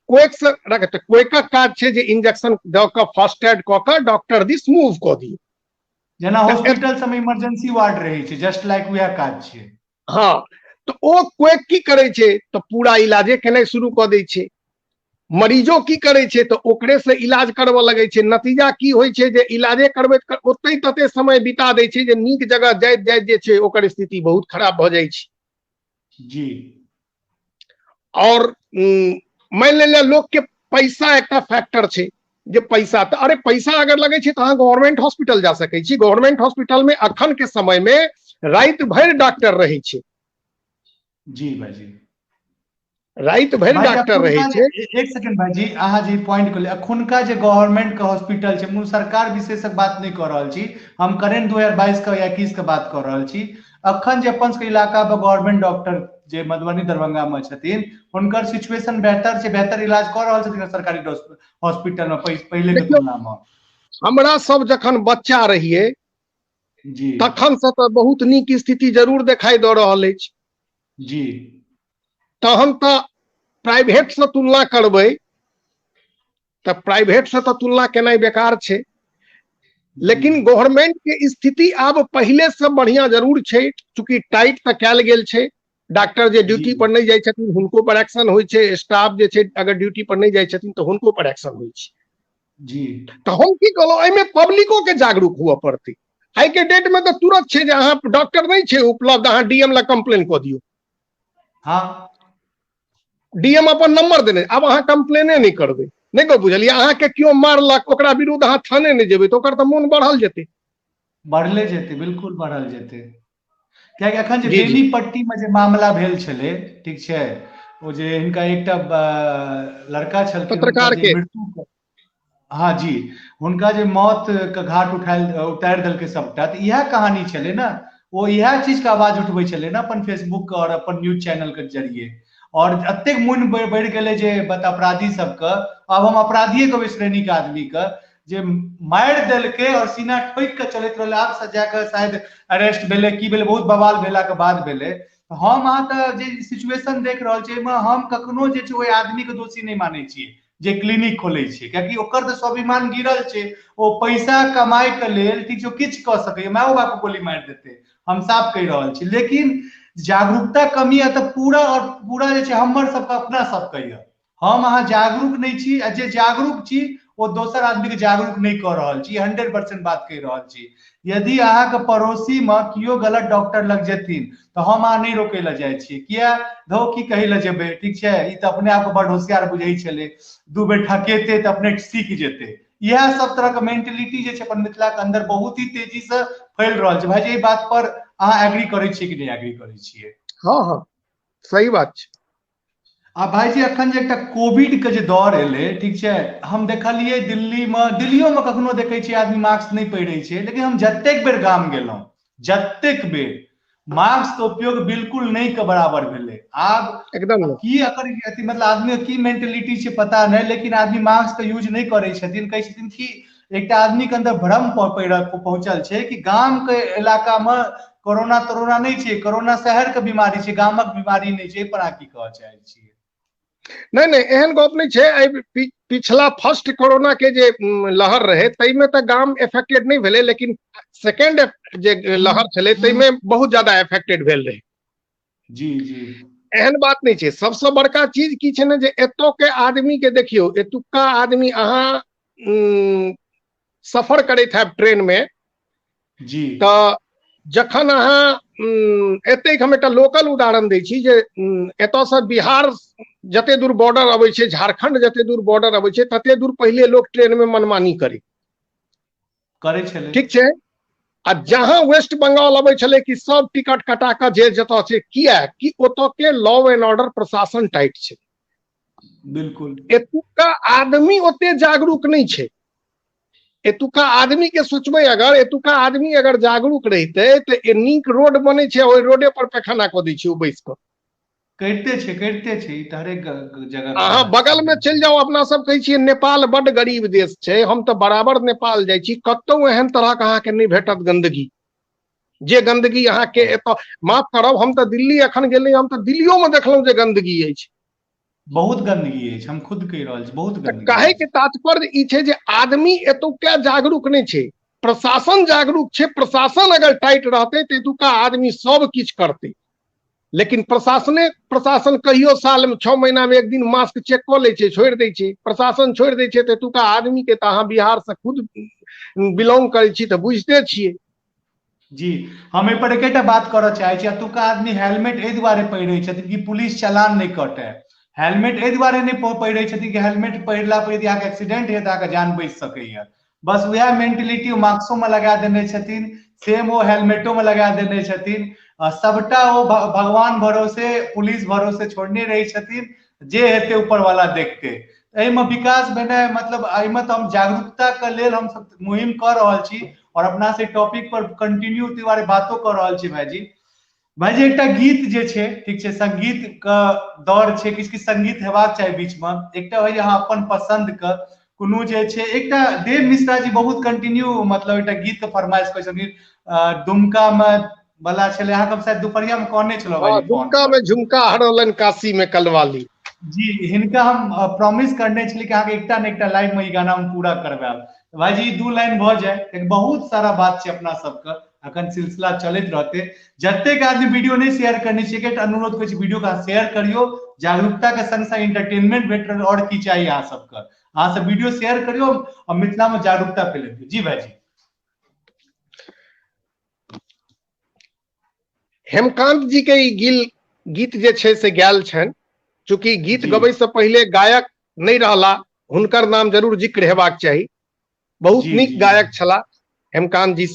क्वेक से रख, तऽ क्वेकक काज छै जे इंजेक्शन दऽ कऽ, फर्स्ट एड कऽ कऽ डॉक्टर दिस मूव कऽ दियौ। जेना हॉस्पिटल सबमे इमरजेंसी वार्ड रहै छै, जस्ट लाइक वएह काज छै। हँ, तऽ ओ क्वेक की करै छै तऽ पूरा इलाजे केनाइ शुरू कऽ दै छै। मरीजो की करै छै तऽ ओकरे से इलाज करबऽ लगै छै। नतीजा की होइ छै जे इलाजे करबैत ओतै तते समय बिता दै छै जे नीक जगह जाइत जाइत जे छै ओकर स्थिति बहुत खराब भऽ जाइ छै। और मानि लेलियै लोक के पैसा एकटा फैक्टर छै जे पैसा तऽ अरे पैसा अगर लगै छै तऽ अहाँ गवर्नमेंट हॉस्पिटल जा सकै छी। गवर्नमेंट हॉस्पिटल में अखन के समय में राति भरि डॉक्टर रहै छै। जी भाईजी। राति भरि भाईजी, डॉक्टर रहै अखुनका छै। एक सेकंड भाईजी, अहाँ जे पॉइंट कहलियै, अखुनका जे गवर्नमेंट के हॉस्पिटल छै, मुँह सरकार विशेषक बात नहि कऽ रहल छी हम, करेंट 2022 के या 21 के बात कऽ रहल छी। अखन जे अपन सबके इलाका मे गवर्नमेंट डॉक्टर जे मधुबनी दरभंगा मे छथिन, हुनकर सिचुएशन बेहतर छै, बेहतर इलाज कऽ रहल छथिन सरकारी हॉस्पिटल मे पहिले के देखियौ, तुलना मे? हमरा सब जखन बच्चा रहियै तखन से तऽ बहुत नीक स्थिति जरूर देखाई दऽ रहल अछि। तहन तऽ प्राइवेट से तुलना करबै तऽ प्राइवेट से तऽ तुलना केनाइ बेकार छै, लेकिन गवर्नमेंट के स्थिति आब पहिले से बढ़िया जरूर छै। चूंकि टाइट तऽ कयल गेल छै, डॉक्टर जे ड्यूटी पर नहि जाइ छथिन हुनको पर एक्शन होइ छै, स्टाफ जे छै अगर ड्यूटी पर नहि जाइ छथिन तऽ हुनको पर एक्शन होइ छै। तऽ हम की कहलहुँ, एहिमे पब्लिको के जागरूक हुअ पड़तै। आइ के डेट में तऽ तुरंत छै जे अहाँ डॉक्टर नहि छै उपलब्ध, अहाँ डीएम लग कंप्लेन कऽ दियौ। डीएम अपन नंबर देने, आब अहाँ कंप्लेने नहि करबै, नहि गप बुझलियै? अहाँके केओ मारलक, ओकरा विरुद्ध अहाँ थाने नहि जेबै तऽ ओकर तऽ मोन बढ़ल जेतै। बढ़ले जेतै, बिल्कुल बढ़ल जेतै। कियाकि अखन जे बेनीपट्टी में जे मामला भेल छलै, ठीक छै, ओ जे हिनका एकटा लड़का छलखिन, हुनका पत्रकार जे के। मृत्यु, हाँ जी, हुनका जे मौत के घाट उठायल उतारि देलकै सबटा, तऽ इएह कहानी छलै ने। ओ इएह चीज के आवाज उठबै छलै ने अपन फेसबुक और अपन न्यूज चैनल के जरिए, और एतेक मोन बढ़ि गेलै जे बत अपराधी सबके, आब हम अपराधिये कहबै श्रेणी के आदमी के, जे मारि देलकै और सीना ठोकि के चलैत रहलै। आब सजा के शायद अरेस्ट भेलै की भेलै, बहुत बवाल भेला के बाद भेलै। हम अहाँ तऽ जे सिचुएशन देख रहल छियै, एहिमे हम कखनो जे छै ओहि आदमी के दोषी नहि मानै छियै जे क्लिनिक खोलै छै, कियाकि ओकर तऽ स्वाभिमान गिरल छै। ओ पैसा कमाइ के लेल, ठीक छै, किछु कऽ सकैए, मायो बाप के गोली मारि देतै, हम साफ कहि रहल छी। लेकिन जागरूकता कमी है तऽ पूरा और पूरा जे छै हमर सबके अपना सबके यऽ, हम अहाँ जागरूक नहि छी, आ जे जागरूक छी ओ दोसर आदमी के जागरूक नहि कऽ रहल छी। 100% बात कहि रहल छी। यदि अहाँके पड़ोसी मे केओ गलत डॉक्टर लग जेथिन तऽ हम अहाँ नहि रोकै लए जाइ छियै। किया धौ की कहै लए जेबै, ठीक छै, ई तऽ अपने आपके बड होशियार बुझै छलै, 2 बेर ठकेतै तऽ अपने सीख जेतै। इएह सब तरह के मेंटेलिटी जे छै अपन मिथिला के अंदर बहुत ही तेजी से फैल रहल छै। भाईजी, एहि बात पर अहाँ एग्री करै छियै कि नहि एग्री करै छियै? हँ हँ, सही बात छै। आ भाईजी अखन जे एकटा कोविड के जे दौर एलै, ठीक छै, हम देखलियै दिल्ली मे, दिल्लियो मे कखनो देखै छियै आदमी मास्क नहि पहिरै छै, लेकिन हम जतेक बेर गाम गेलहुँ जतेक बेर मास्क के उपयोग बिल्कुल नहि के बराबर भेलै। आब एकदम की अकर अथी मतलब आदमी की मेंटेलिटी छै पता नहि, लेकिन आदमी मास्क के यूज नहि करै छथिन। कहै छथिन कि एकटा आदमी के अंदर भ्रम पहुंचल छै कि गाम के इलाका मे कोरोना तोरोना नहि छै, कोरोना शहर के बीमारी छै, गामक बीमारी नहि छै। पर अहाँ की कहऽ चाहै छियै? नहि नहि, एहन गप नहि छै। एहि पिछला फर्स्ट कोरोना के जे लहर रहे ताहिमे तऽ गाम एफेक्टेड नहि भेलै, लेकिन सेकेंड जे लहर छलै ताहिमे बहुत ज्यादा एफेक्टेड भेल रहै। जी जी, एहन बात नहि छै। सबसँ बड़का चीज की छै ने जे एतऽ के आदमी के देखियौ, एतुक्का आदमी अहाँ सफर करैत हैब ट्रेन में जी, तऽ जखन अहाँ एतेक हम एकटा लोकल उदाहरण दै छी जे एतऽसँ बिहार जते दूर बॉर्डर अबै छै, झारखंड जते दूर बॉर्डर अबै छै, तते दूर पहिले लोक ट्रेन में मनमानी करै करै छलै, ठीक छै। आ जहाँ वेस्ट बंगाल अबै छलै कि सब टिकट कटा कऽ जे जतऽ छै, किया कि ओतऽ के लॉ एंड ऑर्डर प्रशासन टाइट छै। बिल्कुल, एतुका आदमी ओते जागरूक नहि छै। एतुका आदमी के सोचबै, अगर एतुका आदमी अगर जागरूक रहितै तऽ नीक रोड बनै छै, ओहि रोडे पर पैखाना कऽ दै छै ओ बैस कऽ। करिते छै, करिते छै, ई तऽ हरेक जगह। अहाँ बगल में चलि जाउ, अपना सब कहै छियै नेपाल बड गरीब देश छै, हम तऽ बराबर नेपाल जाइ छी, कतौ एहन तरहक अहाँके नहि भेटत गन्दगी जे गन्दगी अहाँके एतऽ। माफ करब, हम तऽ दिल्ली एखन गेलै, हम तऽ दिल्लियो मे देखलहुँ जे गन्दगी अछि, बहुत गंदगी अछि, हम खुद कहि रहल छी बहुत गंदगी। कहै के तात्पर्य ई छै जे आदमी एतुका जागरूक नहि छै, प्रशासन जागरूक छै। प्रशासन अगर टाइट रहतै तऽ एतुका आदमी सब किछु करतै, लेकिन प्रशासन कहियो साल में 6 महीना में एक दिन मास्क चेक कऽ लै छै, छोड़ि दै छै, प्रशासन छोड़ि दै छै। तऽ एतुका आदमी के तऽ अहाँ बिहार से खुद बिलोंग करै छी तऽ बुझिते छियै। जी, हम एहि पर एकेटा बात करऽ चाहै छी, एतुका आदमी हेलमेट एहि दुआरे पहिरै छथिन कि पुलिस चालान नहि कटै। हेलमेट एहि दुआरे नहि पहिरै छथिन कि हेलमेट पहिरला पर यदि अहाँके एक्सीडेंट हेत अहाँके जान बचि सकैया। बस वएह मेंटलिटी मास्को में लगा देने छथिन, सेम ओ हेलमेटो में लगा देने छथिन। सबटा ओ भगवान भरोसे पुलिस भरोसे छोड़ने रहै छथिन, जे हेतै ऊपर वाला देखते। एहिमे विकास भेनाइ मतलब एहिमे तऽ हम जागरूकता के लेल हम सब मुहिम कऽ रहल छी और अपना से टॉपिक पर कंटिन्यू दुआरे बातो कऽ रहल छी। भाईजी भाईजी एकटा गीत जे छै, ठीक छै, संगीत के दौर छै, किछु किछु संगीत हेबाक चाही बीच में। एकटा होइ अहाँ अपन पसंद के कोनो जे छै, एकटा देव मिश्रा जी बहुत कंटिन्यू मतलब एकटा गीत के फरमाइश करै छथिन, दुमका में वाला छलै, अहाँके शायद दुपहरिया में कहने छलहुँ भाईजी। दुमका में झुमका हरौलनि काशी में कलवाली। जी, हिनका हम प्रॉमिस करने छली कि अहाँके एकटा ने एकटा लाइव में ई गाना हम पूरा करवायब। भाईजी 2 लाइन भऽ जाए, बहुत सारा बात छै अपना सबके, अखन सिलसिला चलैत रहते। जतेक आदमी वीडियो नहीं शेयर करने छियै, एकटा अनुरोध करै छी वीडियो के शेयर करियो, जागरूकता के संग संग एंटरटेनमेंट भेट रहल, और की चाहिए अहाँ सबके। अहाँ सब वीडियो शेयर करियो और मिथिला में जागरूकता फैलेबियो। जी भाईजी। हेमकांत जी के ई गीत जे छै से गायल छनि, चूँकि गीत गबै से पहिले गायक नहि रहला, हुनकर नाम जरूर जिक्र हेबाक चाही। बहुत नीक गायक छला हेमकांत जी,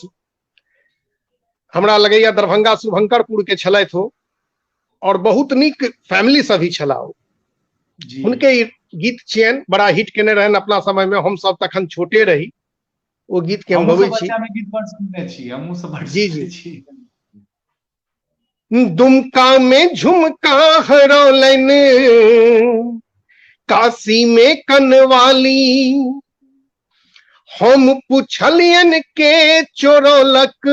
हमरा लगैया दरभंगा शुभंकरपुर के छलथि हो, और बहुत नीक फैमिली से भी छला ओ। हुनके गीत छियनि, बड़ा हिट केने रहनि अपना समय में, हम सब तखन छोटे रही, ओ गीत के हम गबै छी। जी जी। दुमका में झुमका हरौलनि काशी में कनवाली, हम पुछलियन के चोरौलक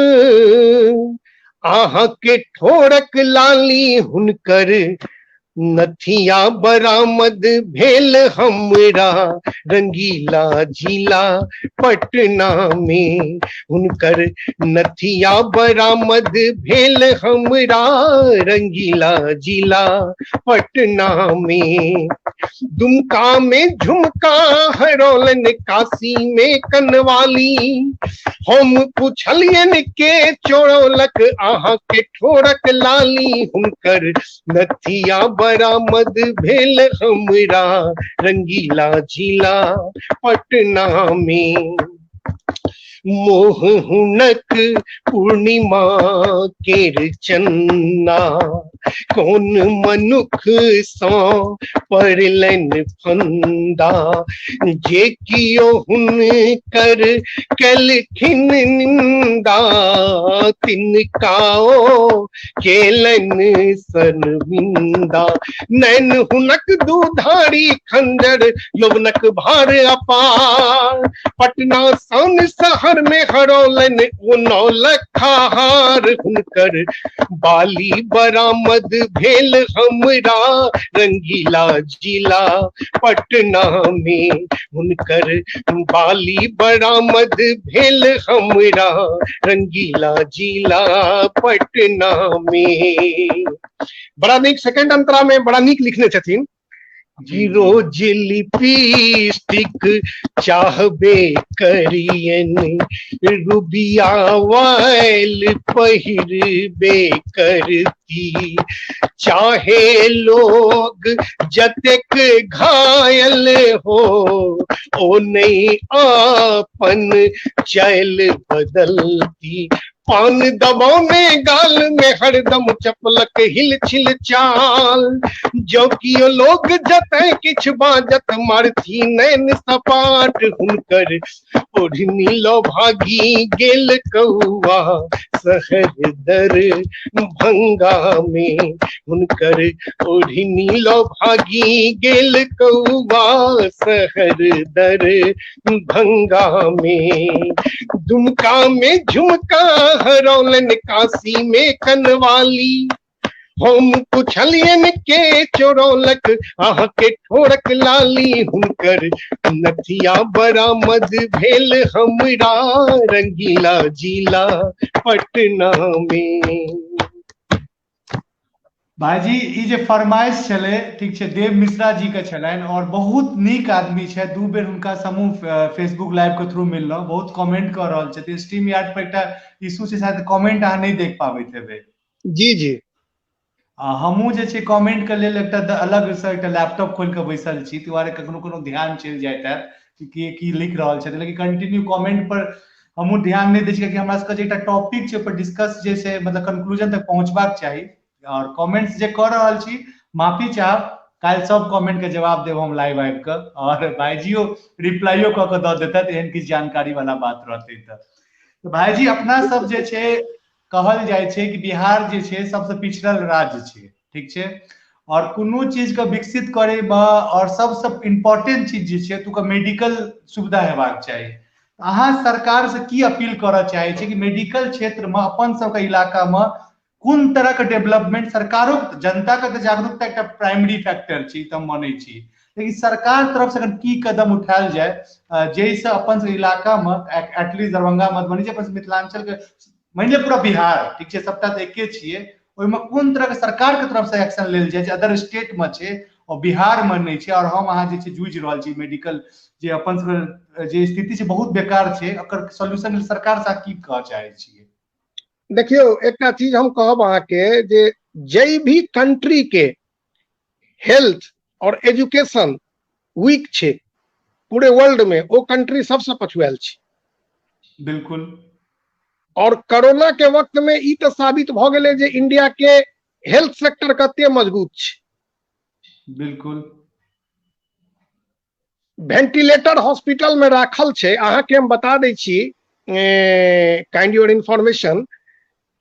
अहाँ के ठोरक लाली, हुनकर नथिया बरामद भेल हमरा रंगीला जिला पटना में, हुनकर नथिया बरामद भेल हमरा रंगीला जिला पटना में। दुमका में झुमका हरौलन काशी में कनवाली, हम पुछलियन के चोरौलक अहाँ के ठोरक लाली, हुनकर नथिया बरामद भेल हमरा रंगीला जिला पटना में। मोह हुनक पूर्णिमा केर चन्ना, कोन मनुख सँ पड़लनि फंदा, जे कियो हुनकर केलखिन निंदा, तिनका ओ केलनि शर्मिंदा। नैन हुनक दूधारी खंजर, यौवनक भार अपार, पटना सन शहर में हरौलनि ओ नौलखा हार। हुनकर बाली बरामद भेल हमरा रंगीला जिला पटना में, हुनकर बाली बरामद भेल हमरा रंगीला जिला पटना में। बड़ा नीक सेकंड अंतरा में बड़ा नीक लिखने छथिन कि रोज लिपस्टिक चाहबे करियन, रुबिया वायल पहिरबे करती, चाहे लोग जतेक घायल हो ओ नहीं आपन चैल बदलती। पान दबौने गाल में हरदम चपलक हिल छिल चाल, जो कियो लोग जतय किछ बाजत मारथी नैन सपाट। हुनकर ओढ़नी लो भागी गेल कौआ शहर दर भंगा में, हुनकर ओढ़नी लो भागी गेल कौआ शहर दर भंगा में। दुमका में झुमका हरौलन काशी में कनवाली, हम पुछलियन के चोरौलक अहाँ के ठोरक लाली। हुनकर नथिया बरामद भेल हमरा रंगीला जिला पटना में। भाईजी ई जे फरमाइश छलै, ठीक छै, देव मिश्रा जी के छलनि और बहुत नीक आदमी छै। 2 बेर हुनका समूह फेसबुक लाइव के थ्रू मिललहुँ, बहुत कमेंट कऽ रहल छथिन। स्ट्रीम यार्ड पर एकटा इशू छै, शायद कमेंट अहाँ नहि देख पाबैत हेबै। जी जी। आ हमहूँ जे छै कमेंट के लेल एकटा अलग से एकटा लैपटॉप खोलि कऽ बैसल छी, ताहि दुआरे कखनो कोनो ध्यान चलि जाइत हैत कि के की लिख रहल छथिन, लेकिन कंटिन्यू कमेंट पर हमहूँ ध्यान नहि दै छी, कियाकि हमरा सबके जे एकटा टॉपिक छै ओहि पर डिस्कस जे छै मतलब कंक्लूजन तक पहुँचबाक चाही। और कमेंट्स जे कऽ रहल छी माफी चाहब, काल्हि सब कमेंट के जवाब देब हम लाइव आबि कऽ, और भाईजियो रिप्लाइयो कऽ के दऽ देतथि एहन किछु जानकारी वाला बात रहतै तऽ। भाईजी अपना सब जे छै कहल जाइ छै कि बिहार जे छै सबसँ पिछड़ल राज्य छै, ठीक छै, और कोनो चीज के विकसित करे मे और सबसँ इम्पोर्टेंट चीज जे छै ओतुका मेडिकल सुविधा हेबाक चाही। अहाँ सरकार से की अपील करऽ चाहै छी कि मेडिकल क्षेत्र मे अपन सबके इलाका मे कोन तरह के डेवलपमेंट, सरकारो जनता के तऽ जागरूकता एकटा प्राइमरी फैक्टर छै तऽ हम मानै छी, लेकिन सरकार तरफ से अगर की कदम उठायल जाय जाहिसँ अपन सब इलाका मे एटलीस्ट दरभंगा मधुबनी जे अपन मिथिलांचल के मानि लिअ पूरा बिहार, ठीक छै, सबटा तऽ एके छियै, ओहिमे कोन तरह के सरकार के तरफ से एक्शन लेल जाय जे अदर स्टेट मे छै और बिहार मे नहि छै, और हम अहाँ जे छै जूझि रहल छी मेडिकल जे अपन सबके जे स्थिति छै बहुत बेकार छै, ओकर सोल्यूशन सरकार से की कहऽ चाहै छियै? देखियौ एकटा चीज हम कहब अहाँके जे जै भी कंट्री के हेल्थ और एजुकेशन वीक छै पूरे वर्ल्ड में, ओ कंट्री सबसे पछुआयल छै। बिल्कुल। और कोरोना के वक्त में ई तऽ साबित भऽ गेलै जे इंडिया के हेल्थ सेक्टर कते मजबूत छै। बिल्कुल। वेंटिलेटर हॉस्पिटल में राखल छै। अहाँके हम बता दै छी काइंड your information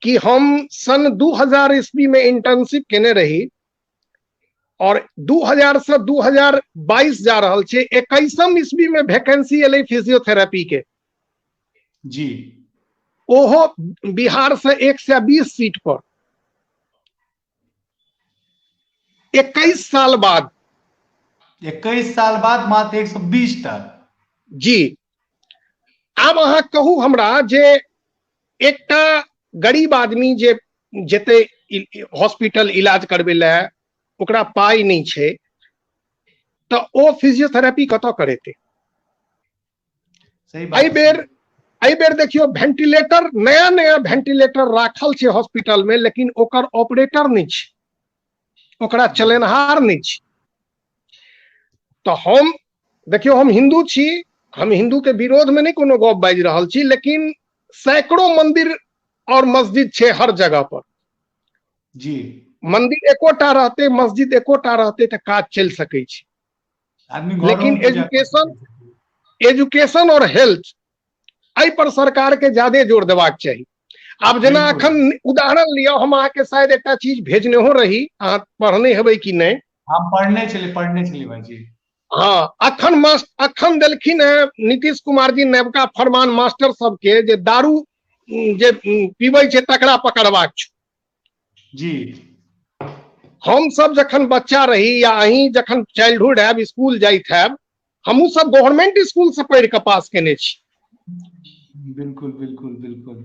कि हम सन 2000 ईस्वी में इंटर्नशिप केने रही और 2000 से 2022 जा रहल छै, 21 ईस्वी में वैकेंसी एलै फिजियोथेरेपी के। जी। ओहो बिहार से 120 सीट पर 21 साल बाद। 21 साल बाद मात्र 120 टा। जी। आब अहाँ कहू हमरा जे एकटा गरीब आदमी जे जेतै हॉस्पिटल इलाज करबै लए, ओकरा पाइ नहि छै, तऽ ओ फिजियोथेरेपी कतऽ करेतै? सही बात। एहि बेर देखियौ वेंटिलेटर, नया नया वेंटिलेटर राखल छै हॉस्पिटल में, लेकिन ओकर ऑपरेटर नहि छै, ओकरा चलेनहार नहि छै। तऽ हम देखियौ हम हिंदू छी, हम हिंदू के विरोध में नहीं कोनो गप बाजि रहल छी, लेकिन सैकड़ों मंदिर और मस्जिद छै हर जगह पर। जी। मंदिर एकोटा रहते, मस्जिद एकोटा रहते तऽ काज चलि सकै छै। आदमी घरोमे लेकिन पूजा कऽ एजुकेशन सकै छै। एजुकेशन और हेल्थ एहि पर सरकार के ज्यादे जोर देबाक चाही। आब जेना बिल्कुल। अखन उदाहरण लिअ, हम अहाँके शायद एकटा चीज भेजनेहो रही, अहाँ पढ़ने हेबै कि नहि। हम पढ़ने छलियै भाईजी। हँ, अखन मास अखन देलखिन हेँ नीतीश कुमार जी नवका फरमान मास्टर सबके जे दारू जे पीबै छै तकरा पकड़बाक छै। हम सब जखन बच्चा रही या अहीं जखन चाइल्डहुड हैब, स्कूल जाइत हैब, हमहूँ सब गवर्नमेंट स्कूल से पढ़ि कऽ पास केने छी। बिल्कुल बिल्कुल बिल्कुल।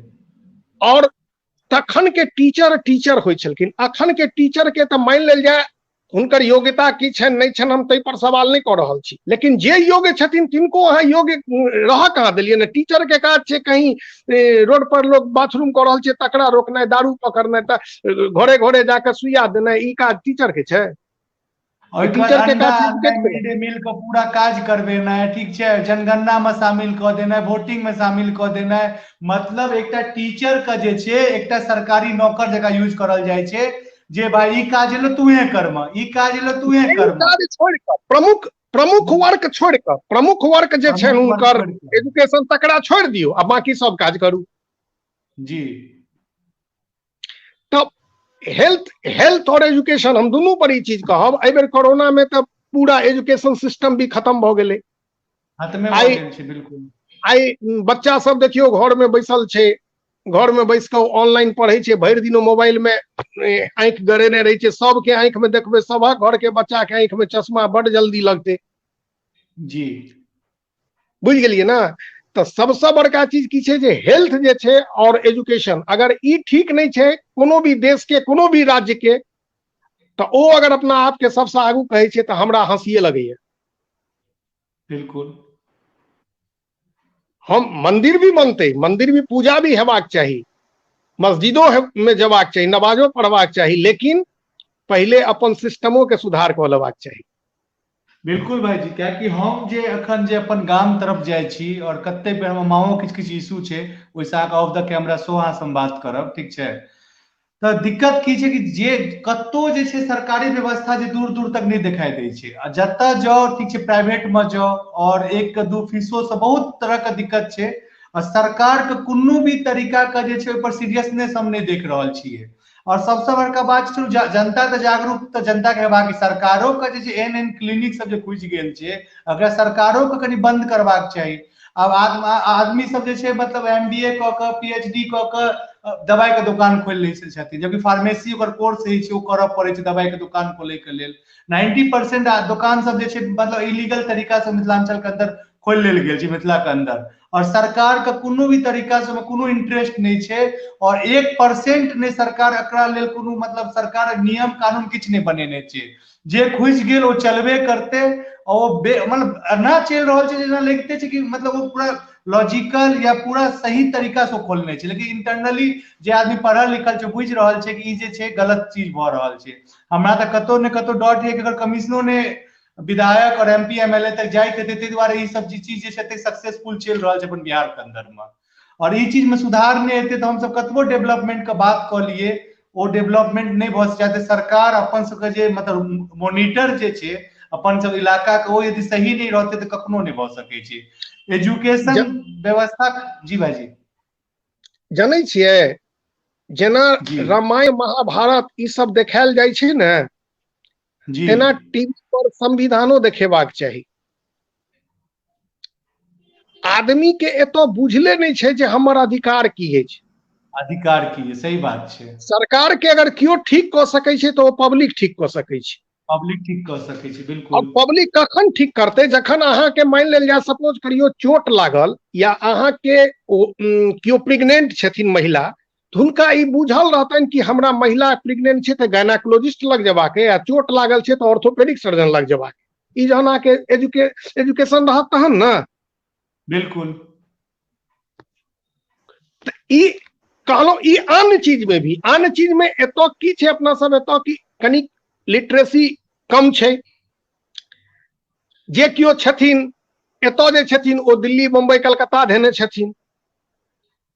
और तखन के टीचर टीचर होइ छलखिन, अखन के टीचर के तऽ मानि लेल जाय हुनकर योग्यता की छनि नहि छनि, हम ताहि पर सवाल नहि कऽ रहल छी, लेकिन जे योग्य छथिन तिनको अहाँ योग्य रहऽ कहाँ देलियै ने। टीचर के काज छै कहीं रोड पर लोग बाथरूम कऽ रहल छै तकरा रोकनाइ, दारू पकड़नाइ, तऽ घरे घरे जाकऽ सुइया देनाइ, ई काज टीचर के छै? ओहिके बाद टीचर के अंडा काज अननाइ, एजुकेट मिड डे मील के पूरा काज करबेनाइ, ठीक छै, जनगणना मे शामिल कऽ देनाइ, वोटिंग मे शामिल कऽ देनाइ, मतलब एकटा टीचर के जे छै एकटा सरकारी नौकर जकाँ यूज करल जाइ छै जे भाई ई काज एलो तूहे करम, ई काज एलो तूहे करम। काज छोड़ि कऽ, प्रमुख प्रमुख वर्क छोड़ि कऽ, प्रमुख वर्क जे छनि प्रमुख वर्ग हुनकर छोड़ि कऽ। एजुकेशन तकरा छोड़ि दियौ आ बाकी सब काज करू। तऽ हेल्थ हेल्थ और एजुकेशन हम दुनू पर ई चीज कहब। एहि बेर कोरोना में तऽ पूरा एजुकेशन सिस्टम भी खत्म भऽ गेलै। खत्मे भऽ आइ गेल छै, बिल्कुल। आइ बच्चा सब देखियौ घर में बैसल छै, घर में बैस कऽ ऑनलाइन पढ़ै छै, भरि दिन मोबाइल में आँखि गड़ेने रहै छै। सबके आँखि में देखबै, सभक घर के बच्चा के आँखि में चश्मा बड जल्दी लगतै। बुझि गेलियै ने? तऽ सबसँ बड़का चीज की छै जे हेल्थ जे छै और एजुकेशन, अगर ई ठीक नहि छै कोनो भी देश के, कोनो भी राज्य के, तऽ ओ अगर अपना आप के सबसँ आगू कहै छै तऽ हमरा हँसिए लगैया। बिल्कुल। हम मंदिर भी बनतै, मंदिर भी पूजा भी हेबाक चाही, मस्जिदो में जेबाक चाही, नमाजो पढ़बाक चाही, लेकिन पहिले अपन सिस्टमो के सुधार कऽ लेबाक चाही। बिल्कुल भाईजी, कियाकि हम जे अखन जे अपन गाम तरफ जाइ छी और कते बेर हमर माँओ किछु किछु इशू छै, ओहिसँ अहाँके ऑफ द कैमरा सेहो अहाँसँ हम बात करब, ठीक छै? तऽ दिक्कत की छै कि जे कतहु जे छै सरकारी व्यवस्था जे दूर दूर तक नहि देखाई दै छै, आ जतऽ जाउ, ठीक छै, प्राइवेट मे जाउ और एक के दू फीसो से बहुत तरह के दिक्कत छै, आ सरकार के कोनो भी तरीका के जे छै ओहि पर सीरियसनेस हम नहि देख रहल छियै। और सबसँ बड़का बात छै जनता तऽ जागरूक तऽ जनता के हेबाक, सरकारो के जे छै एहन एहन क्लिनिक सब जे खुजि गेल छै, एकरा सरकारो के कनि बंद करबाक चाही। आब आदमी सब जे छै मतलब एमबीए कऽ कऽ, पीएचडी कऽ कऽ दवाई के दुकान खोलि लै छथिन, जबकि फार्मेसी ओकर कोर्स होइ छै, ओ करऽ पड़ै छै दवाई के दुकान खोलै के लेल। 90% दोकान सब जे छै मतलब इलीगल तरीका से मिथिलांचल के अंदर खोलि लेल गेल छै, मिथिला के अंदर, और सरकार के कोनो भी तरीका से कोनो इंटरेस्ट नहि छै, और 1% नहि सरकार एकरा लेल कोनो मतलब सरकार नियम कानून किछु नहि बनेने छै। जे खुजि गेल ओ चलबे करते, ओ मतलब एना चलि रहल छै जेना लगिते छै कि मतलब ओ पूरा लॉजिकल या पूरा सही तरीका से खोलने छै, लेकिन इंटरनली जे आदमी पढ़ल लिखल छै बुझि रहल छै कि ई जे छै गलत चीज भऽ रहल छै। हमरा तऽ कतौ ने कतौ डर छै कि अगर कमिश्नो ने विधायक और एमपी एमएलए तक जाइत हेतै, ताहि दुआरे ई सब चीज जे छै एते सक्सेसफुल चलि रहल छै अपन बिहार के अंदर मे। और ई चीज में सुधार नहि हेतै तऽ हमसब कतबो डेवलपमेंट के बात कऽ लियै, ओ डेवलपमेंट नहि भऽ सकै। सरकार अपन सबके जे मतलब मोनिटर जे छै अपन सब इलाका के, ओ यदि सही नहि रहतै तऽ कखनो नहि भऽ सकै छै एजुकेशन व्यवस्था। जी भाईजी। जनै छियै, जेना रामायण महाभारत ई सब देखायल जाइ छै ने, तेना टीवी पर संविधानो देखेबाक चाही। आदमी के एतऽ बुझले नहि छै जे हमर अधिकार की अछि। अधिकार की है, सही बात छै। सरकार के अगर केओ ठीक कऽ सकै छै तऽ ओ पब्लिक ठीक कऽ सकै छै। पब्लिक ठीक कऽ सकै छै, बिल्कुल। और पब्लिक कखन ठीक करतै? जखन अहाँके मानि लेल जाय, सपोज करियौ चोट लागल या अहाँके ओ केओ प्रेग्नेंट छथिन महिला, तऽ हुनका ई बुझल रहतनि कि हमरा महिला प्रेग्नेंट छै तऽ गायनाकोलॉजिस्ट लग जेबाक या चोट लागल छै तऽ ऑर्थोपेडिक सर्जन लग जेबाक। ई जहन अहाँके एजुकेशन रहत तहन ने। बिल्कुल। ई कहलहुँ, ई अन्य चीज में भी, अन्य चीज में एतऽ की छै, अपना सब एतऽ की कनि लिटरेसी कम छै। जे केओ छथिन एतऽ जे छथिन ओ दिल्ली, बम्बई, कलकत्ता धेने छथिन।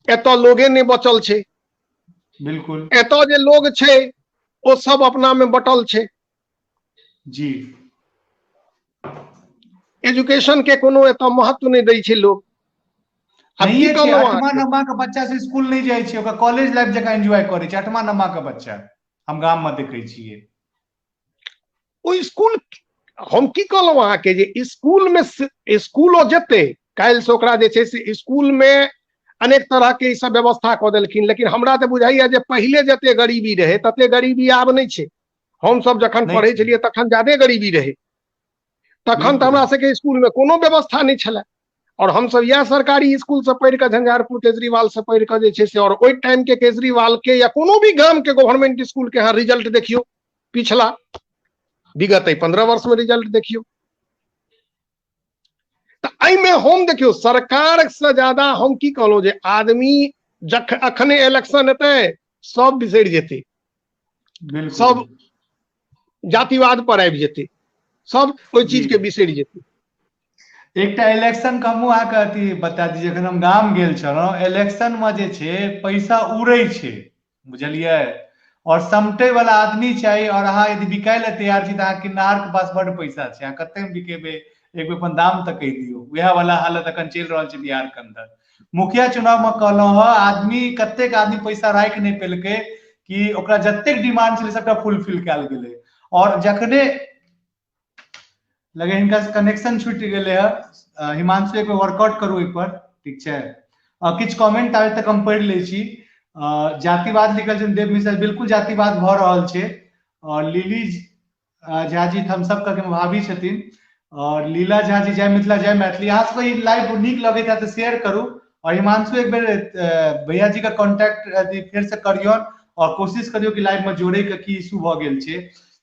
एतऽ लोगे नहि बचल छै। बिल्कुल। एतऽ जे लोग छै ओ सब अपना में बटल छै। जी। एजुकेशन के कोनो एतऽ महत्व नहि दै छै लोग। आब की नहिये छै, कहलहुँ 8मा अहाँके? 9मा के बच्चा से स्कूल नहि जाइ छै, ओकर कॉलेज लाइफ जकाँ एन्जॉय करै छै 8मा 9मा के बच्चा। हम गाम में देखै छियै। ओ स्कूल, हम की कहलहुँ अहाँके जे स्कूल में स्कूलो जेतै काल्हि से ओकरा जे छै से स्कूल में अनेक तरह के ई सब व्यवस्था कऽ देलखिन, लेकिन हमरा तऽ बुझाइया जे पहिले जते गरीबी रहै तते गरीबी आब नहि छै। हमसब जखन पढ़ै छलियै तखन ज्यादे गरीबी रहै, तखन तऽ हमरा सबके स्कूल में कोनो व्यवस्था नहि छलै और हमसब इएह सरकारी स्कूल से पढ़ि कऽ झंझारपुर केजरीवाल से पढ़ि कऽ जे छै से, और ओहि टाइम के केजरीवाल के या कोनो भी गाम के गवर्नमेंट स्कूल के अहाँ रिजल्ट देखियौ, पिछला विगत 15 वर्ष में रिजल्ट देखियौ। तऽ एहिमे हम देखियौ सरकार से ज्यादा हम की कहलहुँ जे आदमी जख अखने इलेक्शन हेतै सब बिसरि जेतै, सब जातिवाद पर आबि जेतै, सब ओहि चीज के बिसरि जेतै। एकटा इलेक्शन के हमहूँ अहाँके अथी बता दी, जखन हम गाम गेल छलहुँ इलेक्शन में जे छै पैसा उड़ै छै, बुझलियै, और समटे वाला आदमी चाही, और अहाँ यदि बिकाय लए तैयार छी तऽ अहाँ किन्नहार के पास बड पैसा छै, अहाँ कते में बिकेबै, एक बेर अपन दाम तऽ कहि दियौ। वएह वाला हालत अखन चलि रहल छै बिहार के अंदर। मुखिया चुनाव में कहलहुँ हँ, आदमी कतेक आदमी पैसा राखि नहि पेलकै कि ओकरा जतेक डिमांड छलै सबटा फुलफिल कयल गेलै। और जखने लगे हिनका से कनेक्शन छूटि गेलै हँ, हिमांशु एक बेर वर्कआउट करू ओहि पर, ठीक छै। किछु कमेंट आबे तक हम पढ़ि लै छी। जातिवाद लिखल छै देव मिश्रा, बिल्कुल जातिवाद भऽ रहल छै। और लिली झा जी हम सब के भाभी छथिन। और लीला झा जी जय मिथिला जय मैथिली। अहाँ सबके ई लाइव नीक लगैत है तऽ शेयर करू। और हिमांशु एक बेर भैया जी का कॉन्टैक्ट फेर से करियौन और कोशिश करियौ कि लाइव में जोड़े के की इशू भऽ गेल छै।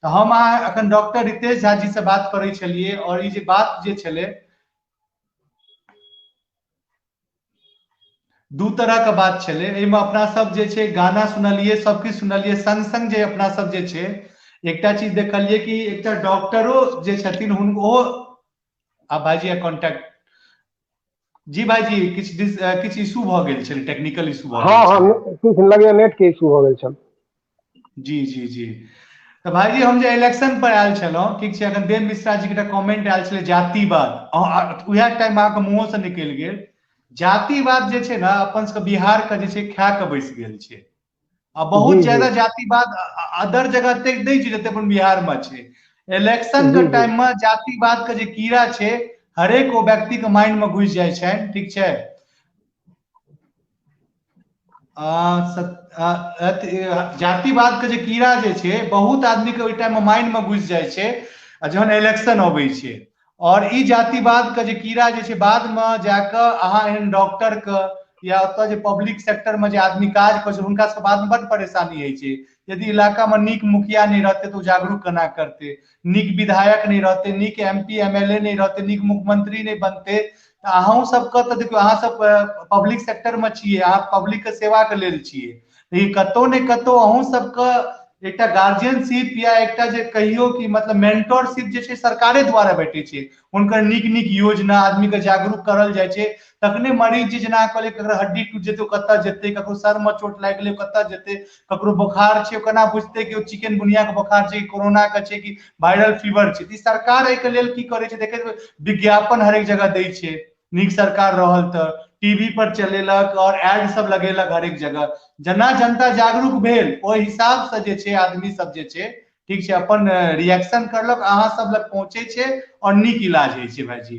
तऽ हम अहाँ अखन डॉक्टर रितेश झा जी से बात करै छलियै और ई जे बात जे छलै दू तरह के बात छलै। एहिमे अपना सब जे छै गाना सुनलियै, सब किछु सुनलियै, संग संग जे अपना सब जे छै एकटा चीज देखलियै कि एकटा डॉक्टरो जे छथिन हुनको आ भाईजी कॉन्टैक्ट जी भाईजी किछु किछु इशू भऽ गेल छलै, टेक्निकल इशू भऽ गेल छलै। हँ, किछु लगैया नेट के इशू भऽ गेल छल। जी जी जी। तऽ भाईजी हम जे इलेक्शन पर आयल छलहुँ, ठीक छै, अखन देव मिश्रा जी के एकटा कमेंट आयल छलै जातिवाद, उएह टाइम अहाँके मुँहो से निकलि गेल। जातिवाद जे छै ने अपन सबके बिहार के जे छै खा के बैस गेल छै आ बहुत ज्यादा जातिवाद अदर जगह एतेक नहि छै जते अपन बिहार में छै। इलेक्शन के टाइम में जातिवाद के जे कीड़ा छै हरेक ओ व्यक्ति के माइंड में घुसि जाइ छै, ठीक छै। जातिवाद के जे कीड़ा जे छै बहुत आदमी के ओहि टाइम में माइंड में घुसि जाइ छै आ जहन इलेक्शन अबै छै। और ई जातिवाद के जे कीड़ा जे छै बाद में जाकऽ अहाँ एहन डॉक्टर के या ओतऽ जे पब्लिक सेक्टर में जे आदमी काज करै छै हुनका सबके बाद में बड परेशानी होइ छै। यदि इलाका में नीक मुखिया नहि रहतै तऽ ओ जागरूक केना करतै, नीक विधायक नहि रहतै, नीक M P M L A नहि रहतै, नीक मुख्यमंत्री नहि बनतै, तऽ अहूँ सबके तऽ देखियौ अहाँ सब पब्लिक सेक्टर में छियै, अहाँ पब्लिक के सेवा के लेल छियै, लेकिन कतौ ने कतौ अहूँ सबके एकटा गार्जियनशिप या एकटा जे कहियौ कि मतलब मेंटोरशिप जे छै सरकारे द्वारा भेटै छै। हुनकर नीक नीक योजना आदमी के जागरूक करल जाइ छै, तखने मरीज जे जेना कहलियै ककरो हड्डी टूटि जेतै ओ कतऽ जेतै, ककरो सर में चोट लागि गेलै ओ कतऽ जेतै, ककरो बोखार छै ओ केना बुझतै कि ओ चिकन गुनिया के बोखार छै कि कोरोना के छै कि वायरल फीवर छै। ई सरकार एहिके लेल की करै छै, देखैत विज्ञापन हरेक जगह दै छै, नीक सरकार रहल तऽ टीवी पर चलेलक और एड सब लगेलक हरेक जगह। जेना जनता जागरूक भेल ओहि हिसाब से जे छै आदमी सब जे छै ठीक छै अपन रिएक्शन करलक, अहाँ सब लग पहुँचे छै और नीक इलाज होइ छै भाईजी।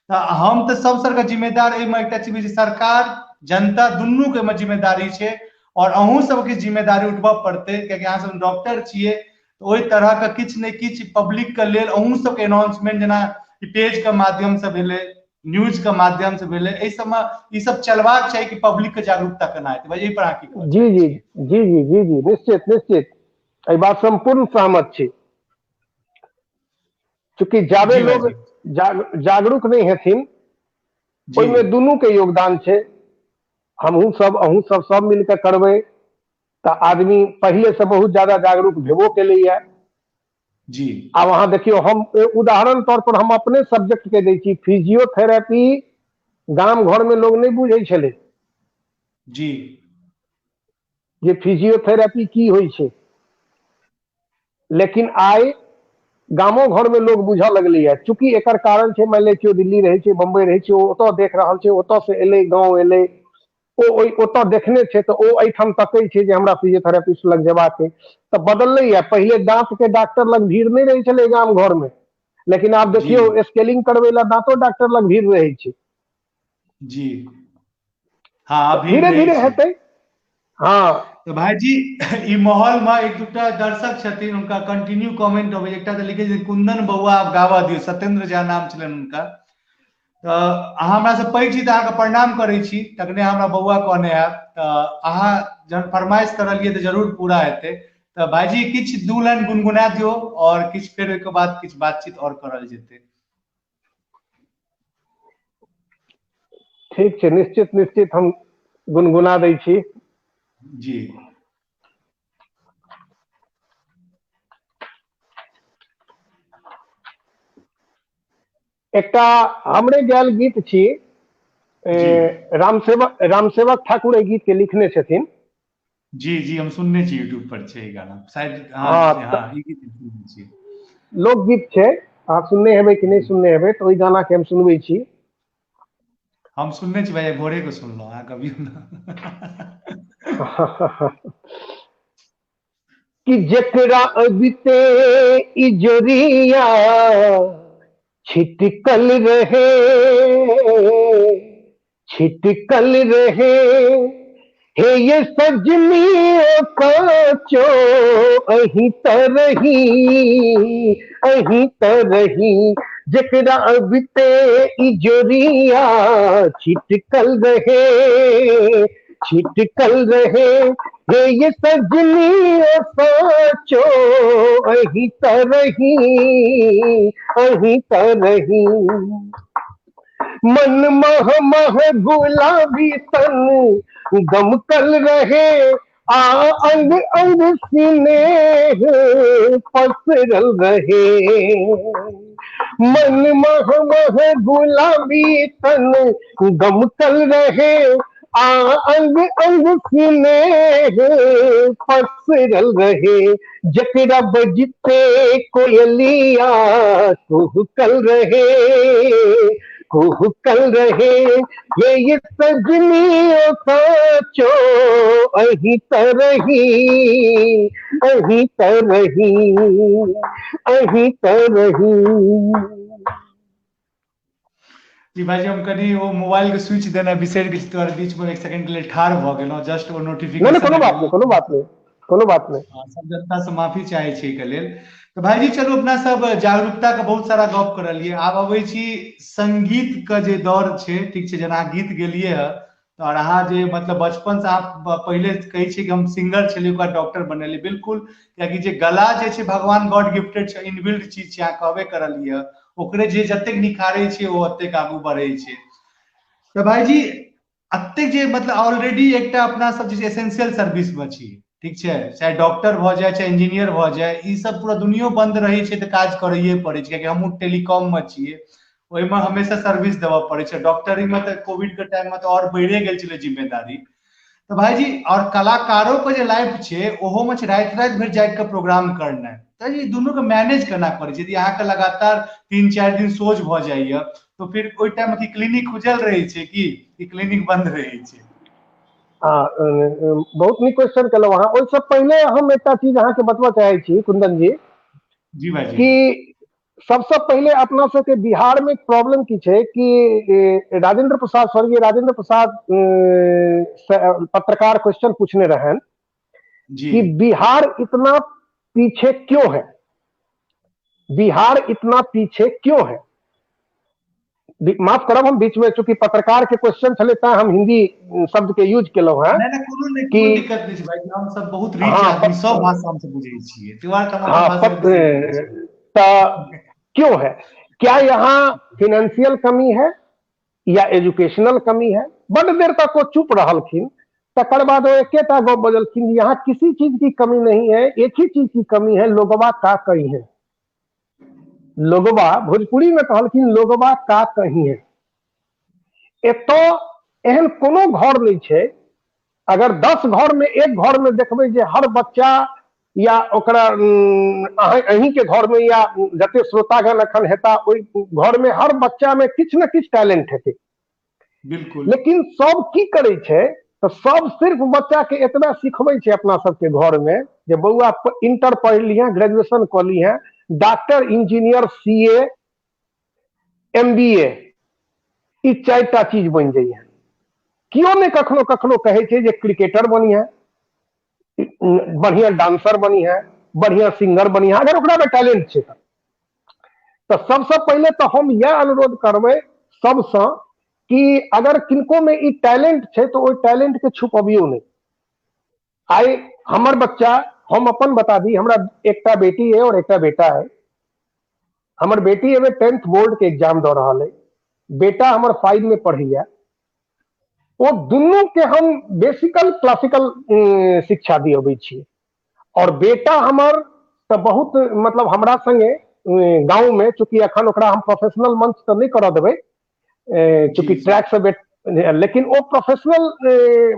तऽ हम तऽ सब सरके जिम्मेदार एहिमे एकटा चीज छै, सरकार जनता दुनू के एहिमे जिम्मेदारी छै और अहूँ सबके जिम्मेदारी उठबऽ पड़तै, कियाकि अहाँ सब डॉक्टर छियै तऽ ओहि तरह के किछु ने किछु पब्लिक के लेल अहूँ सबके अनाउंसमेंट जेना पेज के माध्यम से भेलै, न्यूज के माध्यम से भेलै, एहि सबमे ई सब चलबाक चाही कि पब्लिक के जागरूकता केना हेतै। भाई एहि पर अहाँ की कहब? जी जी जी जी जी जी निश्चित निश्चित एहि बात से हम पूर्ण सहमत छी। चूँकि जाबे लोग जागरूक नहि हेथिन ओहिमे दुनू के योगदान छै, हमहूँ सब अहूँ सब सब मिलके करबै तऽ आदमी पहिले से बहुत ज्यादा जागरूक भेबो केलैया। जी। आब अहाँ देखियौ, हम उदाहरण तौर पर हम अपने सब्जेक्ट के दै छी, फिजियोथेरेपी गाम घर में लोग नहि बुझै छलै जे फिजियोथेरेपी की होइ छै, लेकिन आइ गामो घर में लोग बुझऽ लगलैया। चूँकि एकर कारण छै, मानि लिअ केओ दिल्ली रहै छै, बम्बई रहै छै, ओ ओतऽ देख रहल छै, ओतऽ से एलै गाँव एलै, ओ ओहि ओतऽ देखने छै तऽ ओ एहिठाम तकै छै जे हमरा फिजियोथेरेपिस्ट लग जेबाक अइ, तऽ बदललैया। पहिले दाँत के डॉक्टर लग भीड़ नहि रहै छलै गाम घर में, लेकिन आब देखियौ स्केलिंग करबै लए दाँतो डॉक्टर लग भीड़ रहै छै। जी हाँ, भीड़ धीरे रहै धीरे छै। हेतै। हाँ। तऽ भाईजी ई माहौल में एक दूटा दर्शक छथिन, हुनका कंटिन्यू कमेंट अबै। एकटा तऽ लिखै छथिन कुंदन बौआ आब गाबऽ दियौ, सत्येंद्र झा नाम छलनि हुनका। तऽ अहाँ हमरा से पैघ छी तऽ अहाँके प्रणाम करै छी, तखने हमरा बौआ कहने हैब। तऽ अहाँ जहन फरमाइश करलियै तऽ जरूर पूरा हेतै। तऽ भाईजी किछु दू लाइन गुनगुना दियौ और किछु फेर ओहिके बाद किछु बातचीत और करल जेतै। ठीक छै, निश्चित निश्चित हम गुनगुना दै छी। जी। एकटा हमरे गायल गीत छी, रामसेवक रामसेवक ठाकुर एहि गीत के लिखने छथिन। जी जी, हम सुनने छी, यूट्यूब पर छै ई गाना शायद। हाँ हाँ, ई गीत सुनने छी। लोकगीत छै, अहाँ सुनने हेबै कि नहि सुनने हेबै, तऽ ओहि गाना के हम सुनबै छी। हम सुनने छी भाई, भोरे के सुनलहुँ, अहाँ कभी ना। कि जकरा अबिते इजोरिया छिटकल रहे, छिटकल रहे, हे ये सजनी काचो अही तरही, अही तरही, जकरा अबिते इजोरिया छिटकल रहे, छिटकल रहे, हे ये सजनी साचो अही तरही, अही तरही। मन मह मह गुलाबी तन गमकल रहे, आ अंग अंग सीने पसरल रहे। मन मह मह गुलाबी तन गमकल रहे, आ अंग अंग सीने पसरल रहे। जकरा बजते कोयलिया कुहकल रहे, कुहकल रहे, ये सजनी साचो अही तरही, अही तरही, अही तरही। जी भाईजी, हम कनि ओ मोबाइल के स्विच देना बिसरि गेल छी, तोहर बीच में एक सेकंड के लेल ठाढ़ भऽ गेलहुँ, जस्ट ओ नहि नहि, नोटिफिकेशन कोनो बात नहि, कोनो बात नहि, कोनो बात नहि। सब जनता से माफी चाहे छी एहिके लेल। तऽ भाईजी चलू, अपना सब जागरूकता के बहुत सारा गप करलियै, आब अबै छी संगीत के जे दौर छै। ठीक छै, जेना गीत गेलियै हँ आओर अहाँ जे मतलब बचपन से अहाँ पहिले कहै छियै कि हम सिंगर छलियै, ओकरा डॉक्टर बनेलियै। बिल्कुल, कियाकि जे गला जे छै भगवान गॉड गिफ्टेड छै, इनबिल्ड चीज छै, अहाँ कहबे करलियै, ओकरे जे जतेक निखारै छै ओ ओतेक आगू बढ़ै छै। तऽ भाईजी एतेक जे मतलब ऑलरेडी एकटा अपना सब जे एसेंशियल सर्विस मे छी, ठीक छै, चाहे डॉक्टर भऽ जाय चाहे इंजीनियर भऽ जाय, ई सब पूरा दुनियो बंद रहै छै तऽ काज करैये पड़ै छै, कियाकि हमहूँ टेलीकॉम मे छियै, ओहिमे हमेशा सर्विस देबऽ पड़ै छै। डॉक्टरी मे तऽ कोविड के टाइम मे तऽ आओर बढ़िए गेल छलै जिम्मेदारी। तऽ भाईजी और कलाकारो के जे लाइफ छै ओहो मे छै राति राति भरि जागि के प्रोग्राम करनाइ, तऽ ई दुनू के मैनेज केना करै छै? यदि अहाँके लगातार 3-4 दिन सोझ भऽ जाइया तऽ फिर ओहि टाइम मे की क्लिनिक खुजल रहै छै कि क्लिनिक बंद रहै छै? बहुत नीक क्वेश्चन केलहुँ अहाँ। ओहिसँ पहिले हम एकटा चीज अहाँके बतबऽ चाहै छी कुंदन जी। जी भाईजी। कि सबसँ पहिले अपना सबके बिहार में प्रॉब्लम की छै कि राजेंद्र प्रसाद, स्वर्गीय राजेंद्र प्रसाद पत्रकार क्वेश्चन पूछने रहन कि बिहार इतना पीछे क्यों है, बिहार इतना पीछे क्यों है। माफ करब, हम बीच में चूंकि पत्रकार के क्वेश्चन छलै तैं हम हिंदी शब्द के यूज केलहुँ हैं। नहि नहि, कोनो नहि, कोनो कि दिक्कत नहि छै भाई, हम सब बहुत रिच हाँ आदमी, सब भाषा हम सब बुझै छियै, त्योहार के हम अपन हाँ भाषा मे बिसरि गेल छी। त क्यों है, क्या यहाँ फिनेंशियल कमी है या एजुकेशनल कमी है? बड देर तक वो चुप रहलखिन, तकर बाद वो एकेटा गप बजलखिन, यहाँ किसी चीज की कमी नहीं है, एक ही चीज की कमी है, लोगवा का कही है। लोगबा भोजपुरी में कहलखिन लोगबा का कही है। एतऽ एहन कोनो घर नहि छै, अगर 10 घर में एक घर में देखबै जे हर बच्चा या ओकरा अहीं के घर में या जते श्रोतागण एखन हेता ओहि घर में हर बच्चा में किछु ने किछु टैलेंट हेतै। बिल्कुल। लेकिन सब की करै छै तऽ सब सिर्फ बच्चा के एतबा सिखबै छै अपना सबके घर में जे बौआ इंटर पढ़ि लिहें, ग्रेजुएशन कऽ लिहें, doctor, engineer, C A, M B A, ई 4टा चीज बनि जाइए। केओ नहि कखनो कखनो कहै छै जे क्रिकेटर बनिहे, बढ़िया डांसर बनिहे, बढ़िया सिंगर बनिहे, अगर ओकरा में टैलेंट छै तऽ सबसँ पहिले तऽ हम इएह अनुरोध करबै सबसँ कि अगर किनको में ई टैलेंट छै तऽ ओहि टैलेंट के छुपबियौ नहि। आइ हमर बच्चा, हम अपन बता दी, हमरा एकटा बेटी है और एकटा बेटा है। हमर बेटी एहिबेर 10th board के एग्जाम दऽ रहल है, बेटा हमर 5 में पढ़ैया। ओ दुनू के हम बेसिकल क्लासिकल शिक्षा दिअबै छी। और बेटा हमर तऽ बहुत मतलब हमरा संगे गाँव में, चूँकि एखन ओकरा हम प्रोफेशनल मंच तऽ नहि करऽ देबै, चूँकि ट्रैक से लेकिन ओ प्रोफेशनल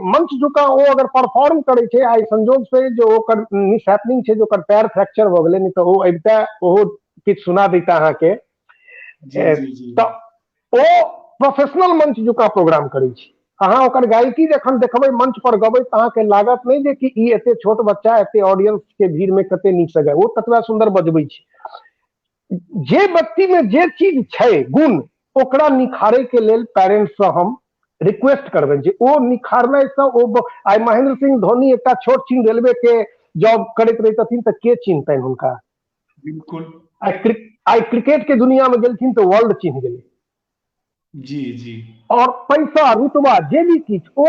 मंच जुका ओ अगर परफॉर्म करै छै, आइ संजोग से जो ओकर मिसहैपनिंग छै, जो ओकर पैर फ्रैक्चर भऽ गेलै, नहि तऽ ओ अबिते ओहो किछु सुना दैता अहाँके। तऽ ओ प्रोफेशनल मंच जुका प्रोग्राम करै छै। अहाँ ओकर गायकी जखन देखबै मंच पर गबैत तऽ अहाँके लागत नहि जे कि ई एते छोट बच्चा एते ऑडियंस के भीड़ में कते नीक से गाय, ओ ततबा सुंदर बजबै छै। जे व्यक्ति में जे चीज छै गुण, ओकरा निखारे के लेल पेरेंट्स से हम रिक्वेस्ट करबै जे ओ निखारनाइ से ओ आइ महेंद्र सिंह धोनी एकटा छोट छिन रेलवे के जॉब करैत रहितथिन तऽ के चिन्हतनि हुनका? बिल्कुल। आइ क्रिकेट के दुनिया में गेलखिन तऽ वर्ल्ड चिन्ह गेलै। जी जी। और पैसा रुतबा जे भी किछु, ओ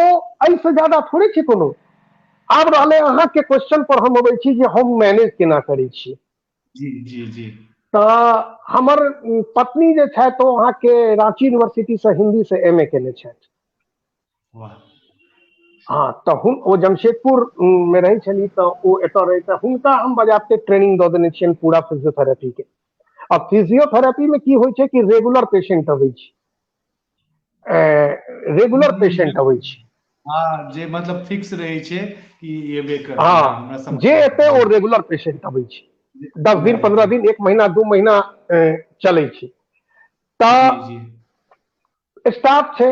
एहिसँ ज्यादा थोड़े छै कोनो। आब रहलै अहाँके क्वेश्चन पर हम अबै छी जे हम मैनेज केना करै छी। जी जी जी। तऽ हमर पत्नी जे छथि ओ अहाँके राँची यूनिवर्सिटी से हिंदी से एम ए केने छथि। वाह। हाँ, तऽ ओ जमशेदपुर मे रहै छली तऽ ओ एतऽ रहै, तऽ हुनका हम बजाबते ट्रेनिंग दऽ देने छियनि पूरा फिजियोथेरेपी के। आ फिजियोथेरेपी में की होइ छै कि रेगुलर पेशेंट अबै छै, रेगुलर पेशेंट अबै छै। हाँ, जे मतलब फिक्स रहै छै कि एबे करतै। हाँ, जे एतै ओ रेगुलर पेशेंट अबै छै, 10 दिन 15 दिन 1 महीना 2 महीना चलै छै। तऽ स्टाफ छै,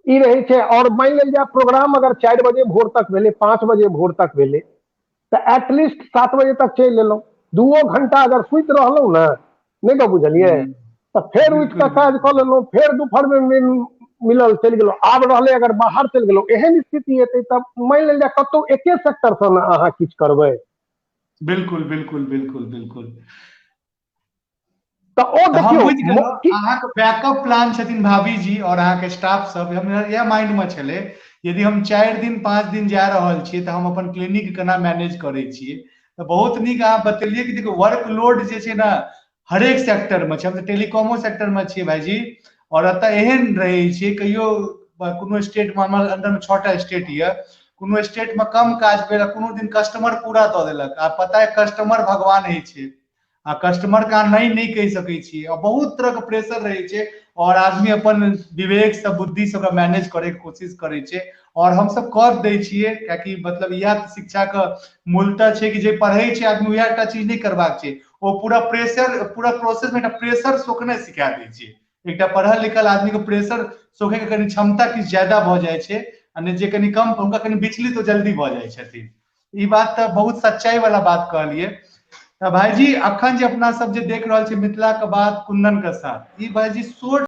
ई रहै छै। और मानि लेल जाय प्रोग्राम अगर 4 बजे भोर तक भेलै, 5 बजे भोर तक भेलै, तऽ एटलीस्ट 7 बजे तक चलि एलहुँ। 2 घंटा अगर सुति रहलहुँ ने, नहि तऽ बुझलियै, तऽ फेर उठि कऽ काज कऽ लेलहुँ, फेर दुपहरमे मिलल चलि गेलहुँ। आब रहलै अगर बाहर चलि गेलहुँ, एहन स्थिति एतै तऽ मानि लेल जाय कतहु एके सेक्टरसँ ने अहाँ किछु करबै। बिल्कुल बिल्कुल बिल्कुल बिल्कुल। तऽ ओ देखियौ अहाँके बैकअप प्लान छथिन भाभी जी और अहाँके स्टाफ सब। हमरा इएह माइंड में छलै यदि हम 4 दिन 5 दिन जा रहल छियै तऽ हम अपन क्लिनिक केना मैनेज करै छियै। तऽ बहुत नीक अहाँ बतेलियै कि देखियौ वर्कलोड जे छै ने हरेक सेक्टर में छै। हम तऽ टेलीकॉमो सेक्टर में छियै भाईजी, और एतऽ एहन रहै छै कहियो कोनो स्टेट में, हमर अंडर में 6टा स्टेट यऽ, कोनो स्टेट में कम काज भेल, कोनो दिन कस्टमर पूरा दऽ देलक। आ पता है कस्टमर भगवान होइ छै, आ कस्टमर का नहीं नहीं कहि सकै छियै, और बहुत तरह के प्रेशर रहै छै, और आदमी अपन विवेक से बुद्धि से ओकरा मैनेज करे के कोशिश करै छै। और हमसब कर दै छियै, कियाकि मतलब इएह शिक्षा के मूलतः छै कि जे पढ़ै छै आदमी उएह टा चीज नहि करबाक छै, ओ पूरा प्रेशर पूरा प्रोसेस में एकटा प्रेशर सोखनाइ सिखा दै छै। एकटा पढ़ल लिखल आदमी के प्रेशर सोखै के कनि क्षमता किछु ज्यादा भऽ जाइ छै, आ नहि जे कनि कम हुनका कनि विचलित जल्दी भऽ जाइ छथिन। ई बात तऽ बहुत सच्चाई वाला बात कहलियै। तऽ भाईजी अखन जे अपना सब जे देख रहल छी मिथिला के बात कुंदन के साथ, ई भाईजी शोर्ट